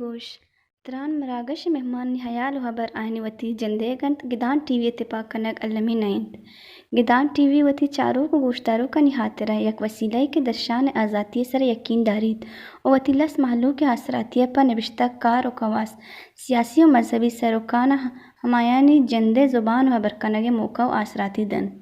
گوش، تران مراگش ءِ مہمانانی ہیال ءُ ہبر آیانی وتی جندئیگ اَنت، گدان ٹی وی ءِ تپاک کنگ المی نہ اِنت۔ گدان ٹی وی وتی چاروک ءُ گوشداروکانی ہاترا یک وسیلہ یے کہ درشان ءِ آزاتی ءِ سرا یکین داریت ءُ وتی لس مہلوک ءِ آسراتی ءَ پہ نبشتہ کار ءُ کواس، سیاسی ءُ مذہبی سروکاں ہمایانی جند ءِ زبان ءُ ہبر کنگ ءِ موقع ءُ آسراتی دنت۔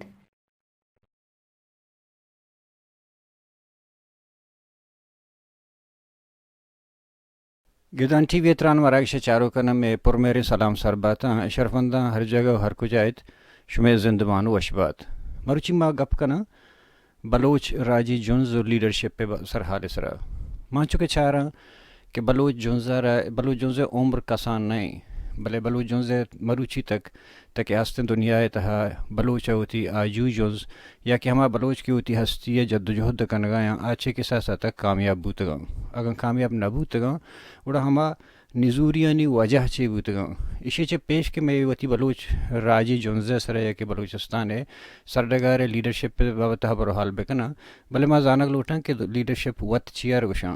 گدان ٹی وی ءِ تران مراگش ءِ چاروکاں مئے پرمہریں سلام سر بات اَنت۔ شرفمنداں ہر جاگہ ءُ ہر کجا ات، شمئے زندمان وش بات۔ مروچی ما گپ کناں بلوچ راجی جنز ءُ لیڈرشپ ءِ ب-، سرحال ءِ سرا۔ ما چونکہ چاراں کہ بلوچ جنز ءَ را، بلوچ جنز ءِ عمر کسان نہ اِنت، بلے بلوچ جنز ءِ مروچی تک، تک کہ ہستیں دنیا ءِ تہا بلوچ ءَ وتی آجوئی جنز یا کہ ہما بلوچ کہ وتی ہستی ءِ جدوجہد کنگا اَنت، آ چے کساس ءَ تک کامیاب بوتگ اَنت۔ اگاں کامیاب نہ بوتگ اَنت، گڑا ہما نزوریانی وجہ چے بوتگ اَنت؟ ایشی چہ پیش کہ مئے وتی بلوچ راجی جنز ءِ سرا یا کہ بلوچستان ءِ سرڈگار ءِ لیڈرشپ ءِ بابت ءَ ہبر ءُ حال بکناں، بلے ما زانگ لوٹاں کہ لیڈرشپ وت چیا را گوشاں؟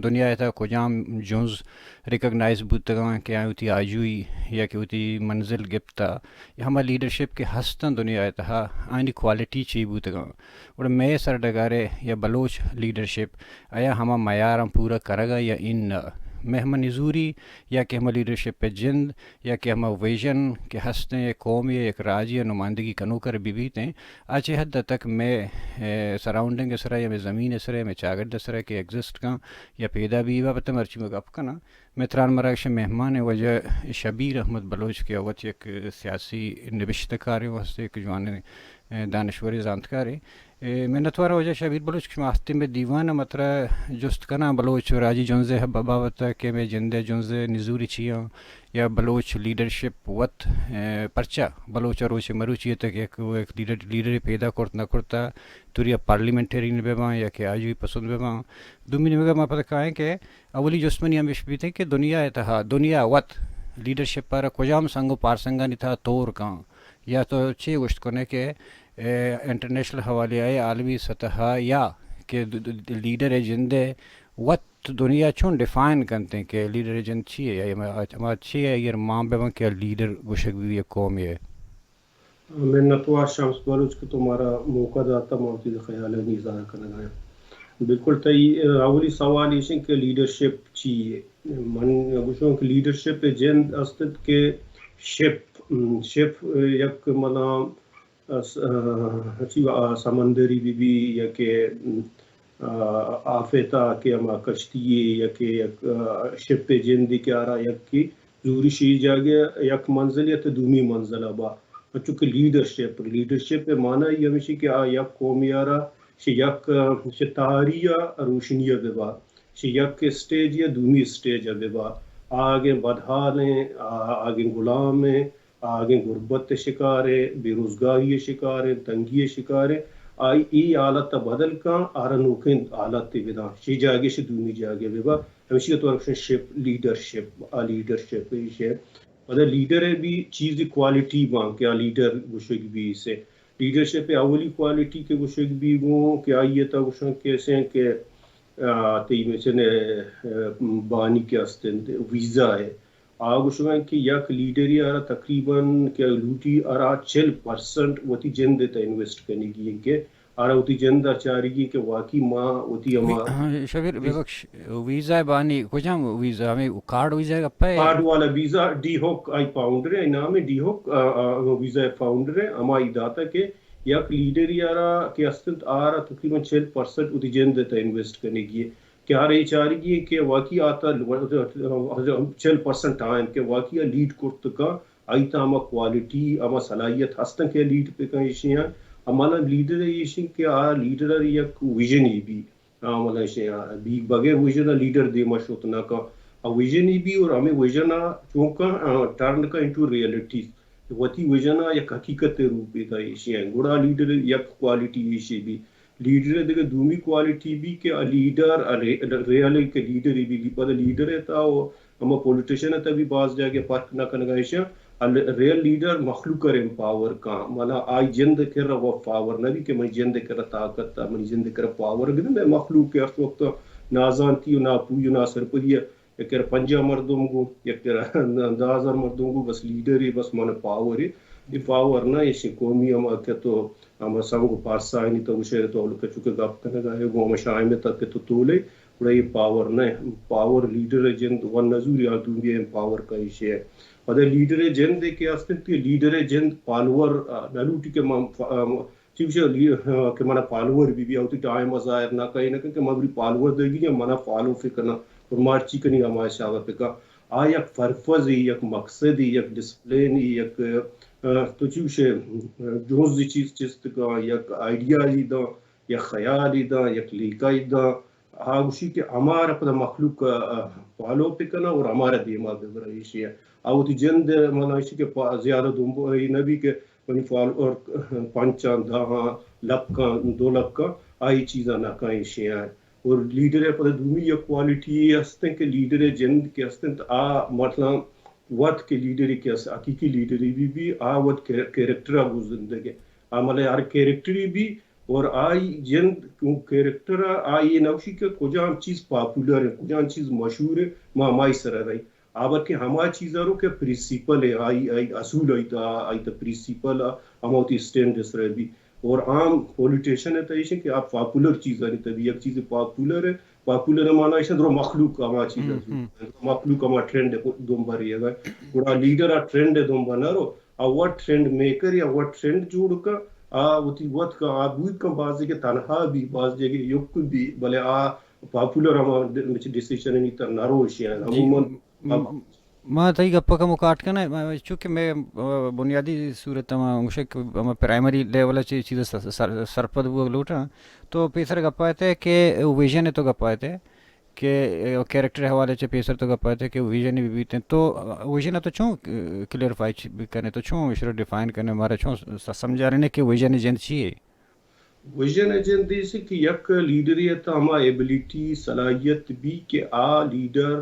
دنیا ءِ تہا کجام جنز ریکگنائز بوتگ اَنت کہ آیاں وتی آجوئی یا کہ وتی منزل گپتا، یا ہما لیڈرشپ کہ ہست اَنت دنیا ءِ تہا، آیانی کوالٹی چی بوتگ اَنت؟ گڑا مئے سرڈگار ءِ یا بلوچ لیڈرشپ آیا ہما معیاراں پورا کنگ ءَ یا اناں؟ مئے ہما نزوری یا کہ ہما لیڈرشپ ءِ جند یا کہ ہما ویژن کہ ہستیں یک قومے ءِ یک راجے ءِ نمائندگی کنوک ءَ را بہ بیتیں، آ چہ حد ءَ تک مئے، اے، سراؤنڈنگ ءِ سرا یا مئے زمین ءِ سرا یا مئے چاگرد ءِ سرا کہ ایگزسٹ کن یا پیدا بی، اے بابت ءَ مرچی ما گپ کناں۔ مئے تران مراگش ءِ مہمان اِنت واجہ شبیر احمد بلوچ کہ وت یک سیاسی نبشتہ کارے ءُ ہست، یک جوانیں، اے، دانشورے، زانتکارے۔ اے، منتوار واجہ شبیر بلوچ کہ شما ہستیں مئے دیوان ءَ۔ ما ترا جست کناں بلوچ راجی جنز ءِ بابت ءَ کہ مئے جند ءِ جنز ءِ نزوری چی اَنت یا بلوچ لیڈرشپ وت، اے، پرچا بلوچ ءَ روچ مروچی ءَ تک یک، یک لیڈر، لیڈرے پیدا کرت نہ کرتا، توری ءَ پارلیمنٹرین بہ باں یا کہ آجوئی پسند بہ باں۔ دومی نیمگ ءَ ما پدا کائیں کہ اولی جست منی ہمیش بیتیں کہ دنیا ءِ تہا، دنیا وت لیڈرشپ ءَ را کجام سنگ ءُ پارسنگانی تہا تور کن، یا تو چے گوشت کن ئے کہ، اے، انٹرنیشنل حوالے ءَ، عالمی سطح ءَ، یا کہ د-، د-، لیڈر ءِ جند ءَ وت دنیا چون ڈیفائن کنت کہ لیڈر ءِ جند چی اِنت، یا ہما، ہما چی اِنت، اگر مان بہ باں کہ لیڈر گوشگ بہ بیت یک قومے ءِ؟ منتوار شمس بلوچ کہ تو مارا موقع داتا، ما وتی خیالانی اظہار کنگا آں۔ بالکل تئی اولی سوال ایش اِنت کہ لیڈرشپ چی اِنت؟ من گوشاں کہ لیڈرشپ ءِ جند است اِنت کہ شپ، شپ یک منا، آ، چی، آ، سمندری بہ بی یا کہ، آ، آفیتا کہ ہما کشتی یے یا کہ یک، آ، شپ ءِ جندے کہ آرا یکے زوری شی جاگہ یک منزل یا تو دومی منزل ءَ با۔ انچو کہ لیڈرشپ، لیڈرشپ ءِ معنی ای ہمیشی کہ آ یک قومی آرا شی یک، آ، شی تہاری ءَ روشنی ءَ بہ با، شی یک اسٹیج یا دومی اسٹیج ءَ بہ با۔ آ اگیں بدحال ایں، آ اگیں غلام ایں، آ اگیں غربت ءِ شکار ایں، بے روزگاری ءِ شکار ایں، تنگی ءِ شکار ایں، آئی اے حالت ءَ بدل کن، آرا نوکیں حالتے بداں، شی جاگہ شی دومی جاگہ بہ با۔ ہمیشی ءَ تو گوشن شپ، لیڈرشپ، آ لیڈرشپ ایش اِنت۔ پدا لیڈر ءِ بھی چیزے کوالٹی باں کہ آ لیڈر گوشگ بی سے۔ لیڈرشپ ءِ اولی کوالٹی کہ گوشگ بی گوں کہ آئی ءَ تہ گوشن کیسے کہ، آ، تئی مثلاً، آ، بانی کہ است اِنت ویزا ءِ۔ آ گوشگ ءَ کہ یک لیڈرے ءَ را تقریباً کہ لوٹی ءَ را چل پرسنٹ وتی جند ءِ تہ انویسٹ کنگی اِنت کہ آ را وتی جند ءَ چارگی کہ واقعی ما وتی ہما وی-، ہاں، شبیر، وی-، ببخش، ویزا ءِ بانی کجام ویزا؟ ہمے کارڈ ویزا ءِ گپ ءَ؟ کارڈ والا ویزا، ڈی ہوک آئی فاؤنڈر ایں، نام ایں ڈی ہوک، آ، آ، ویزا ءِ فاؤنڈر ایں، ہمائی داتا کہ یک لیڈرے ءَ را کہ است اِنت، آ را تقریباً چل پرسنٹ وتی جند ءِ تہ انویسٹ کنگی اِنت کہ آ را اے چارگی اِنت کہ واقعی آ تہ چل پرسنٹ آ اِنت کہ واقعی آ لیڈ کرت کن آئی تہا ہما کوالٹی، ہما صلاحیت ہستن کہ لیڈ بکن ایشی آں۔ ہما لیڈر ایشی کہ آ لیڈر یک ویژن ای بی۔ آ مطلب ایشی آ بی، بغیر ویژن آ لیڈر دیما شت نہ کن۔ آ ویژن ای بی اور ہمیں ویژن آ چونکا، آ، ٹرن کا انٹو ریئلٹی۔ وتی ویژن آ یک حقیقت روپ دا ایشی آں۔ گڑا لیڈر یک کوالٹی ایشی بی۔ لیڈر ءِ دگہ دومی کوالٹی بی کہ آ لیڈر، آ رے-، ریئل کہ لیڈر ای بی، پدا لیڈر ءِ تہا و ہما پولیٹیشن ءِ تہا بی باز جاگہ فرق نہ کنگا ایشاں۔ ریئل لیڈر مخلوق ءَ امپاور کاں، مانا آئی جند ءِ کرا و پاور نہ بی کہ منی جند ءِ کرا طاقت ءَ، منی جند ءِ کرا پاور ءَ۔ گندے مخلوق کہ ہر وقت نازانتی و ناپوئی و ناسرپدی ءَ یک کرا پنجاہ مردم گوں، یک کرا دہ ہزار مردم گوں، بس لیڈر ای، بس من پاور ای۔ اے پاور نہ ایشی قومی ہما کہ تو ہما سنگ و پارسانی تو گوشے تو لکہ چکے گپ کنگا ہے، گوں ہما شاہمے تک کہ تو تولے، گڑا اے پاور نہ، پاور لیڈر ءِ جند و نزوری آ دومی ءَ امپاور کا ایشی ہے۔ پدا لیڈر ءِ جند کہ ہستن کہ لیڈر ءِ جند پالور، آ، نہ لوٹی کہ من ف-، آ، چی گوشے لی-، آ، کہ منا پالور بی بی، آ وتی ٹائم ءَ ظاہر نہ کئی نہ کہ من بری پالور دگی یا منا فالو فکر نہ، اور مارچی کنی ہما حساب ءَ فکر۔ آ یک پرپز ای، یک مقصد ای، یک ڈسپلین ای، یک، آ، تو چی گوشے، آ، جوز چیز چست کا، یک آئیڈیا ای دا، یک خیال ای دا، یک لیکہ ای دا۔ آ گوشی کہ ہمارا پدا مخلوق ءَ، آ، فالو بکناں اور ہمارا دیما ببرا ایشی ءَ۔ آ وتی جند ءَ مانا ایشی کہ پا-، زیادہ دنبو ای نہ بی کہ منی فالوور پنچاں، دہاں، لکاں، دو لکاں، آئی چیزاں نہ کاں ایشی ءَ۔ اور لیڈر ءِ پدا دومی یک کوالٹی یہ ہستیں کہ لیڈر ءِ جند کہ ہستیں تو آ مطلب وت کہ لیڈری کہ ہست، حقیقی لیڈری بی بی، آ وت کر-، کریکٹر ءَ گوں زندگ ءَ۔ آ مطلب ہر کریکٹری بی اور آئی جند اوں کریکٹر ءَ آئی نوشی کہ کجام چیز پاپولر ہے، کجام چیز مشہور ہے، ما ہمائی سر ءَ رہی۔ آ بلکہ ہما چیز ءَ رو کہ پرنسپل ہے، آئی، آئی اصول، آئی تا، آئی تا پرنسپل ءَ ہما وتی اسٹینڈ سر ءَ بی۔ اور عام پولیٹیشن ءِ تہ ایش کہ آ پاپولر چیزانی تہ بی، یک چیز پاپولر ہے، پاپولر ءِ مانا ایش درو مخلوق ہما چیز ءَ، مخلوق ہما ٹرینڈ ءِ دنبا ریگا۔ گڑا لیڈر آ ٹرینڈ ءِ دنبا نہ رو، آ وت ٹرینڈ میکر یا وت ٹرینڈ جوڑ کا، آ وتی وت کا، آ بود کا بازی کہ تنہا بی، باز جگہ یک بی، بلے آ پاپولر ہما ڈ-، ڈسیشن نی تہ نہ روش یا۔ جی، عموماً م-، ما تئی گپ ءَ کمو کاٹ کنیں، ما-، چونکہ مئے، آ، بنیادی صورت ءَ ما گوشے کہ ہما پرائمری لیول ءَ چہ چیز ءَ سر-، سر-، سرپد بوگ لوٹاں۔ تو پیسر گپ ءَ ات ئے کہ ویژن ءِ تو گپ ءَ ات ئے کہ کریکٹر ءِ حوالے چہ پیسر تو گپ ءَ ات ئے کہ ویژن بہ بیت۔ تو ویژن ءَ تو چون کلیئرفائی چ-، بہ کنے، تو چون ایشرا ڈیفائن کنے، مارا چون س-، سمجھارنے کہ ویژن ءِ جند چی ہے؟ ویژن ءِ جند ایش کہ یک لیڈرے ءِ تہ ہما ایبلٹی، صلاحیت بی کہ آ لیڈر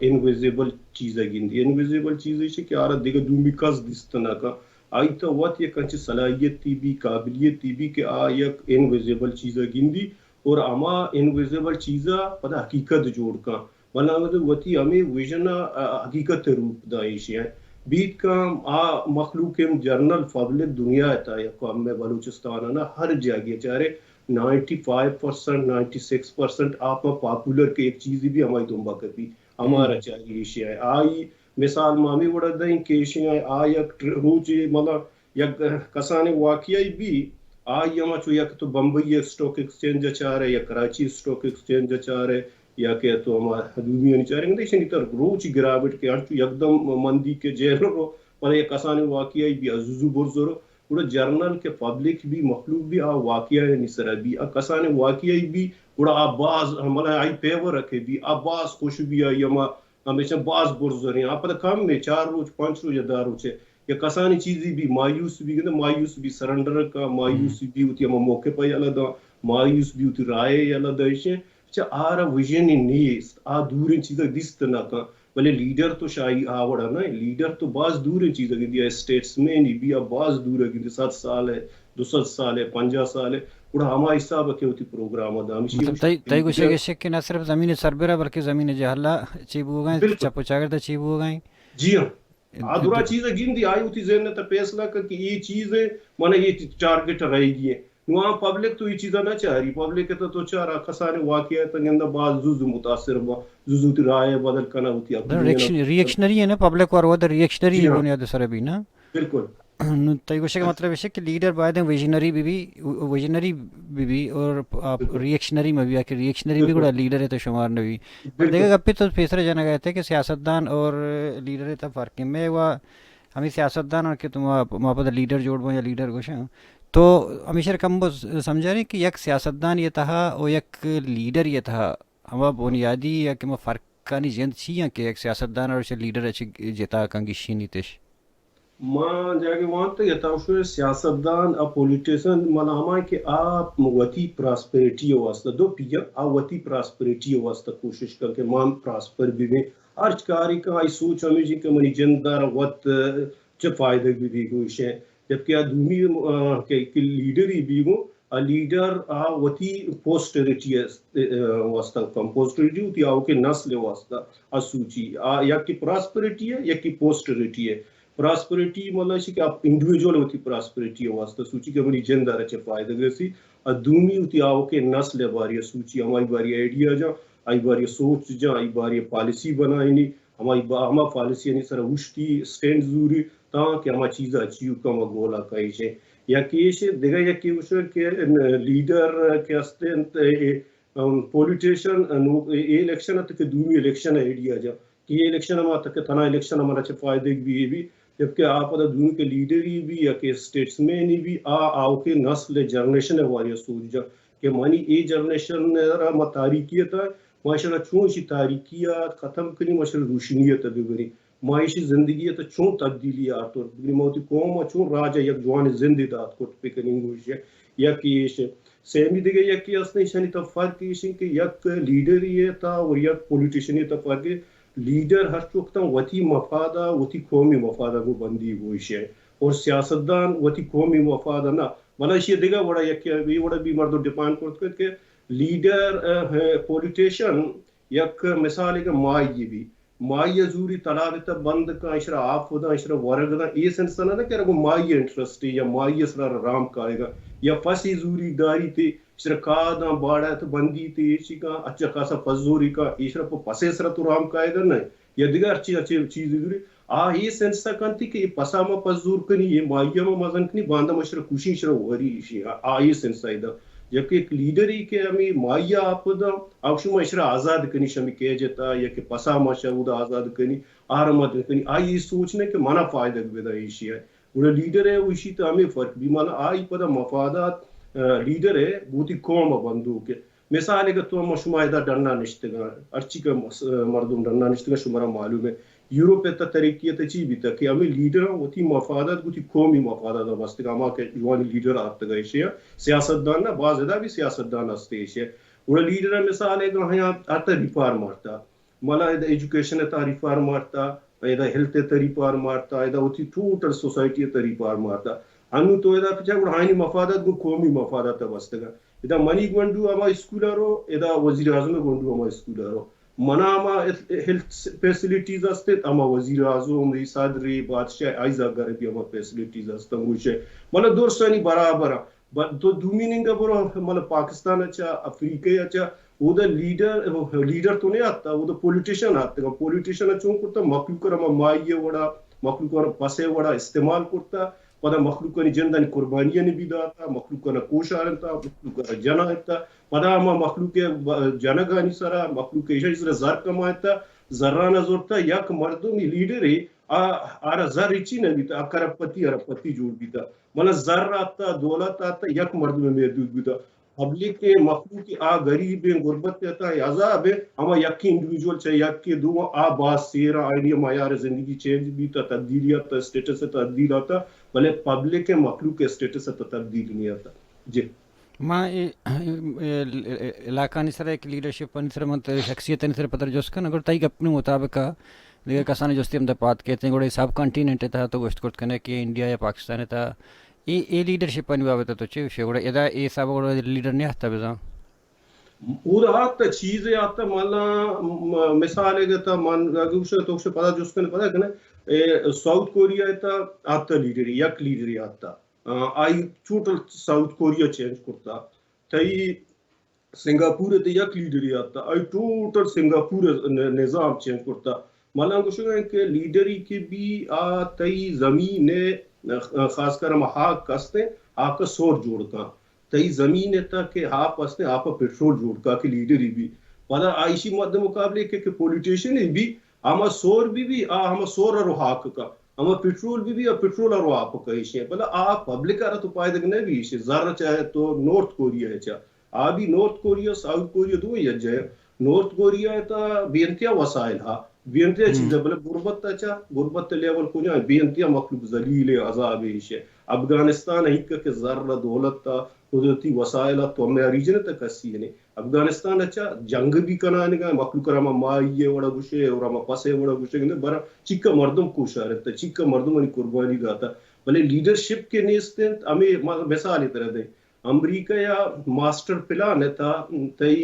انویزیبل چیز ءَ گندی۔ انویزیبل چیز ایش کہ آرا دگہ دومی کس دیست نہ کن۔ آئی تہ وت یک انچیں صلاحیتے بی، قابلیتے بی کہ آ یک انویزیبل چیز ءَ گندی اور ہما انویزیبل چیز ءَ پدا حقیقت جوڑ کن۔ بلے وتی ہمے ویژن ءَ، آ، حقیقت ءِ روپ دائیں ایشی ءَ۔ بیت کم آ مخلوق ءَ، جنرل پبلک دنیا ءِ تہا یا قوم ءَ، بلوچستان ءَ نہ، ہر جاگہ چارے ninety five percent, ninety six percent آ پہ پاپولر کہ یک چیزے بی ہمائی دنبا کپی، ہمارا چاری ایشی ءَ۔ آئی مثال ما ہمے وڑا دئیں کہ ایشی ءَ آ یک ٹر-، روچے مطلب یک کسانیں واقعہ بی، آئی ہما چو یک تو بمبئی اسٹاک ایکسچینج ءَ چارے یا کراچی اسٹاک ایکسچینج ءَ چارے یا کہ تو ہما دومیانی چارے، گندے ایشانی تر روچ گرابٹ کہ ہنچو یکدم مندی کہ جیل رو، پدا یک کسانیں واقعہ بی، آ زو زو برز رو، گڑا جنرل کہ پبلک بی، مخلوق بی، آ واقعہ نی سرا بی، آ کسانیں واقعہ بی، گڑا آ باز، مطلب، آئی فیور کہ بی، آ باز خوش بی، آئی ہما ہمیشہ باز برز ریں۔ آ پدا کم میں چار روچ، پنچ روچ یا دہ روچ ہے۔ یا کسانی چیزی بی مایوس بی، گندے مایوس بی، سرنڈر کا، مایوس بی، وتی ہما موقع پہ یلہ دا، مایوس بی، وتی رائے یلہ دا ایشیں۔ چہ آرا ویژن نیست، آ دوریں چیزا دیست نہ کن۔ بلے لیڈر تو شاہی آ وڑا نہ، لیڈر تو باز دوریں چیزا گندی، اسٹیٹس مین بی، آ باز دورا گندی، صد سال ہے، دو سد سال ہے، پنجاہ سال ہے، گڑا ہما حساب کہ وتی پروگرام دا ہمیشی مطلب، تئی، تئی گوشگ ایش کہ نہ صرف زمین سربرا، بلکہ زمین جہلا چی بوگا ہیں، بالکل۔ چپ و چاگرد چی بوگا ہیں۔ جی ہاں۔ آ درا چیز گندی، آئی وتی ذہن تا فیصلہ کر کہ یہ چیز ہے، مانا یہ ٹارگٹ رہے گی ہے۔ نو آ پبلک تو یہ چیزا نہ چاری، پبلک تو، تو چارا کسان واقعہ تا گندا باز زوز متاثر با، زوز وتی رائے بدل کنا، وتی اپینین ریئیکشن-، ریئیکشنری ہے نا، پبلک وار ودر ریئیکشنری جی ہاں۔ بنیاد سر بھی نا۔ بالکل۔ نو تئی گوشگ مطلب ایش کہ لیڈر باید ویژنری بی بی، ویژنری بی بی اور آپ بالکل۔ ریئیکشنری میں بھی آ کہ ریئیکشنری بھی بالکل۔ گڑا لیڈر ہے تو شمار نہ بھی۔ پر بالکل۔ دیگه گپے تو پیسر جنگ آتے کہ سیاستدان اور لیڈر ہے تو فرق ہے۔ میں وہ ہمے سیاستدان کہ تو ما، ما پدا لیڈر جوڑ بوں یا لیڈر گوشاں، تو ہمیشہ کم بو سمجھاریں کہ یک سیاستدان یہ تہا و یک لیڈر یہ تہا ہما بنیادی یا کہ ما فرقانی جند چی ہیں کہ یک سیاستدان اور لیڈر اچ جتا کن گشینیتش؟ ما جاگہ وانت یا تو شو سیاستدان ء پولیٹیشن منا ہما کہ آ وتی پراسپریٹی ء واسطہ دو پی آ وتی پراسپریٹی ء واسطہ کوشش کن کہ ما پراسپر بہ بیں۔ ہرچ کاری کن آئی سوچ ہمیش کہ منی جند ء وت چہ فائدگ بہ بی گوش ء۔ جبکہ آ دومی، آ، کہ، کہ لیڈری بی گو، آ لیڈر آ وتی پوسٹریٹی ء، آ، واسطہ کن، پوسٹریٹی وتی آوکیں نسل ء واسطہ آ سوچی۔ آ یکے پراسپریٹی ء، یکے پوسٹریٹی ء۔ پراسپریٹی مطلب ایشی کہ آ انڈیویجول وتی پراسپریٹی ء واسطہ سوچی کہ منی جند ء را چہ فائدگ رسی۔ آ دومی وتی آوکیں نسل ء باری ء سوچی، ہمائی باری ء آئیڈیا جاں، آئی باری ء سوچ جاں، آئی باری ء پالیسی بنائینی۔ ہمائی با-، ہما پالیسیانی سرا اوشتی، اسٹینڈ زوری، تاں کہ ہما چیزا چیوکا ما گولا کائیشیں۔ یکے ایش، دگہ یکے گوشگ کہ لیڈر کہ است انت، اے، ام، پولیٹیشن، نو، اے الیکشن ات کہ دومی الیکشن آئیڈیا جا کہ اے الیکشن ہما تک تھنا الیکشن ہمارا چہ فائدگ بی بی، جبکہ آ پدا دومی کہ لیڈری بی یا کہ اسٹیٹسمینی بی، آ آوکیں نسل جنریشن واری سوچ جا کہ منی اے جنریشن را ما تاریخیت ما ایشرا چون ایشی تاریکی ء ختم کنی، ما ایشرا روشنی ء تہ ببریں، ما ایشی زندگی ء تہ چون تبدیلی آرت ورت بکنی، ما وتی قوم ء چون راج ء یک جوان زندے دات کرت بکنیں گوش ء۔ یک ایش سیمی دگہ یکے است، ایشانی تہ فرق ایش انت کہ یک لیڈری ء تہ اور یک پولیٹیشنی ء تہ فرق انت۔ لیڈر ہر چوک تاں وتی مفاد ء وتی قومی مفاد ء گوں بندی گوش ء اور سیاستدان وتی قومی مفاد ء نہ، بلے ایشی ء دگہ وڑا یکے اے وڑا بھی مردم ڈیپینڈ کرت کت کہ لیڈر، ء، پولیٹیشن یک مثال کہ ماہی بی، ماہی زوری تلاب تہ بند کن، اشرا آپ داں، اشرا ورگ داں، اے سنس نہ کہ گو ماہی انٹرسٹ یا ماہی سرا رام کائے گا، یا پسی زوری داری تے اشرا کا داں باڑا تہ بندی تے ایشی کا اچھا خاصا پزوری کا ایشرا پہ پسے سرا تو رام کائے گا نہیں، یا دیگر اچھی اچھی چیز زوری۔ آ اے سنس ء کنت کہ اے پسا ما پزور کنی، اے ماہی ء ما مزن کنی، باندا ما شرا کشی، شرا وری ایشی۔ آ، آ اے سنس ء دا۔ جبکہ یک لیڈری کہ ہمیں ماہی ء آپ دا، آ شما شرا آزاد کنی، شمی کیج ء تا، یا کہ پسا ما شا اودا آزاد کنی، آرام دن کنی، آ اے سوچ نہ کہ منا فائدہ بدا ایشی ء۔ گڑا لیڈر ء و ایشی تا ہمیں فرق بی، مانا آئی پدا مفادات، آ، لیڈر ء بوتی قوم ء بندوک ء۔ مثال اگر تو ما شما ادا ڈنا نشتگاں، ہرچی کہ مس-، مردم ڈنا نشتگاں، شمارا معلوم ہے یورپ ء تہ ترقی ء تہ چی بیتگ کہ ہمیں لیڈراں وتی مفادات گوں وتی قومی مفادات ء بستگ، ہما کہ جوانی لیڈر آتگ ایشی ء، سیاستدان نہ، باز ادا بھی سیاستدان است ایشی ء۔ گڑا لیڈر ء مثال اگر ہیاں ات ریفارم آرتا، ملا ادا ایجوکیشن ء تہ ریفارم آرتا، ادا ہیلتھ ء تہ ریفارم آرتا، ادا وتی ٹوٹل سوسائٹی ء تہ ریفارم آرتا۔ انو تو ادا پچا گڑا آئینی مفادات گوں قومی مفادات ء بستگ۔ ادا منی گونڈو ہما اسکول ء رو، ادا وزیر اعظم ء گونڈو ہما اسکول ء رو۔ منا ہما ہیلتھ فیسلٹیز است، ہما وزیر اعظم، ری صدر، ری بادشاہ، آئی زاگر بھی ہما فیسلٹیز است، گوش ہے۔ مطلب درستانی برابر۔ ب-، تو دومی ننگا برو، مطلب پاکستان ء چا، افریقہ ء چا، اودا لیڈر، لیڈر تو نہیں آتا، اودا پولیٹیشن آتا۔ پولیٹیشن ء چون کرتا، مخلوق ء ہما مائی ء وڑا، مخلوق ء پس ء وڑا استعمال کرتا۔ پدا مخلوقانی جندانی قربانیانی بھی داتا، مخلوقانا کوشارنتا، مخلوقانا جنائتا، پدا ہما مخلوق ء ب-، جنگانی سرا، مخلوق ء ایشانی سرا زر کمائتا، زرانا زرتا، یک مردمی لیڈرے آ، آرا زر ہچی نہ بیتا، آ کرپ پتی، ارپ پتی جوڑ بیتا۔ منا زر آتا، دولت آتا، یک مردم محدود بیتا۔ پبلک ء مخلوق ء آ غریب ء غربت ء تہ ء عذاب ء ہما یکیں انڈیویجول چہ یکے دو آ باز سیر ء آئینی ء معیار زندگی چینج بیت ء تبدیلی آت ء اسٹیٹس ء تبدیل آت ء بلے پبلک ء مخلوق ء اسٹیٹس ء تہ تبدیل نی آت۔ جی۔ ما اے، اے، اے علاقانی سر ء یک لیڈرشپ آنی سر ء من ت-، شخصیت آنی سر ء پتر جست کن، اگر تئی گپ نو مطابق ء دگہ کسانی جستی ہم دپات کیت، گڑا اے سب کانٹیننٹ ء تہ ء تو گوشت کرت کنے کہ انڈیا یا پاکستان ء تہ ء اے، اے لیڈرشپ آنی بابت ء تو چے گوشے؟ گڑا ادا اے حساب ء گڑا لیڈر نیاتہ بزاں؟ اودا آتہ چیزے آتہ، مالا م-، مثال اگہ تہ من اگہ گوشے تو گوشے پدا جست کنے، پدا کنے، اے، ساؤتھ کوریا ء تہ آتہ لیڈری، یک لیڈری آتہ۔ آ، آئی ٹوٹل ساؤتھ کوریا چینج کرتا۔ تئی سنگاپور ء تہ یک لیڈری آتہ، آئی ٹوٹل سنگاپور ء ن-، نظام چینج کرتا۔ مالا گوشگا کہ لیڈری کہ بی آ تئی زمین ء، خاص کر ہما ہاک است ہیں، ہاک ء سور جوڑ کن۔ تئی زمین ء تہ کہ آپ است ہیں، آپ ء پٹرول جوڑ کن کہ لیڈری بی۔ پدا آئیشی مد مقابلے کہ، کہ پولیٹیشن بی، ہما سور بی بی، آ ہما سور ء رو ہاک کن۔ ہما پٹرول بہ بی، آ پٹرول ءَ رو آپ کئیش ایں، بلے آ پبلک ءَ را تو پائدگ نہ بیش۔ زر چاہے تو نارتھ کوریا ءَ چا، آ بی نارتھ کوریا، ساؤتھ کوریا دو یک جاہ۔ نارتھ کوریا ءَ تا بے انتہا وسائل ہا، بے انتہا چیز، بلے غربت ءَ چا، غربت ءِ لیول کجا ایں؟ بے انتہا مخلوق ذلیل ایں، عذاب ایش ایں۔ افغانستان ءَ ہک کہ زر ءُ دولت ءُ قدرتی وسائل ءَ تو ہمے ریجن ءِ تہ کسی نے۔ افغانستان ءَ چا جنگ بی کنانگا، مخلوق ءَ را ہما مائی ءِ وڑا گوشے اور ہما پس ءِ وڑا گوشے، بر چیکا مردم کوشارت، چیکا مردمانی قربانی داتا، بلے لیڈرشپ کہ نیست انت۔ ہمے ما مثال ترا دیں، امریکہ یا ماسٹر پلان ءِ تہا تئی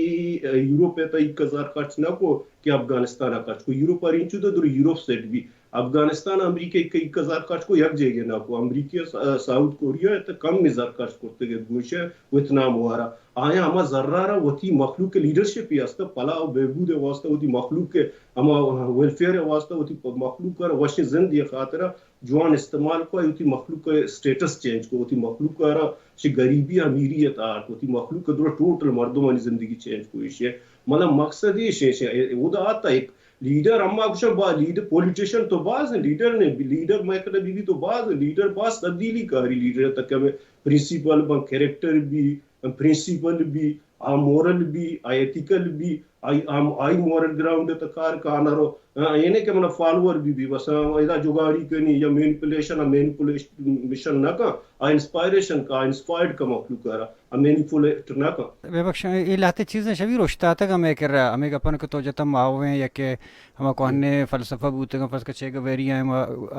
یورپ ءِ تہا یک ہزار خرچ نہ کو کہ افغانستان ءَ خرچ کو، یورپ ءَ رینچو تو در یورپ سیٹ بی۔ افغانستان ءَ امریکہ یک، یک ہزار خرچ کو، یک جیگہ نہ کو۔ امریکہ ءَ سا-، ساؤتھ کوریا ءِ تہ کم زر خرچ کرتگ ات گوشے ویتنام وارا۔ آیاں ہما زر ءَ را وتی مخلوق ءِ لیڈرشپ ءِ واستہ، پلاہ ءُ بہبود ءِ واستہ، وتی مخلوق ءِ ہما ویلفیئر ءِ واستہ، وتی پ-، مخلوق ءَ را وشیں زندے ءِ خاطر ءَ جوان استعمال کو، وتی مخلوق ءِ سٹیٹس چینج کو، وتی مخلوق ءَ را چہ غریبی ءَ امیری ءِ تہا آرت، وتی مخلوق ءِ درا ٹوٹل مردمانی زندگی چینج کو۔ ایشی ءِ مطلب مقصد ایش ایں، ایش ایں، اودا آتا ایک لیڈر، اما گوشاں با لیڈر، پولیٹیشن تو باز ایں، لیڈر نے، لیڈر مئے کرا بی بی تو باز ایں، لیڈر باز تبدیلی کاری، لیڈر ءِ تہ کہ ہمے پرنسپل باں، کریکٹر بی، پرنسپل بی، آ مورل بی، آ ایتھیکل بی، آئی، آ، آئی مورل گراؤنڈ ءِ تہ کار کانا رو، آ، اے نہ کہ منا فالوور بی بی، بس، آ، ادا جگاڑی کنی یا مینیپولیشن، آ مینیپولیشن نہ کن، آ انسپائریشن کا، آ انسپائرڈ کا مخلوق ءَ را، آ مینیپولیٹ نہ کن۔ بے بخش، اے لہتے چیزاں شبیر اوشتاتگ ہمے کرا، ہمے گپاں کہ تو جتا ماویں یا کہ ہما کوہنیں فلسفہ بوتگاں، فرض کہ چے گویری آئیں،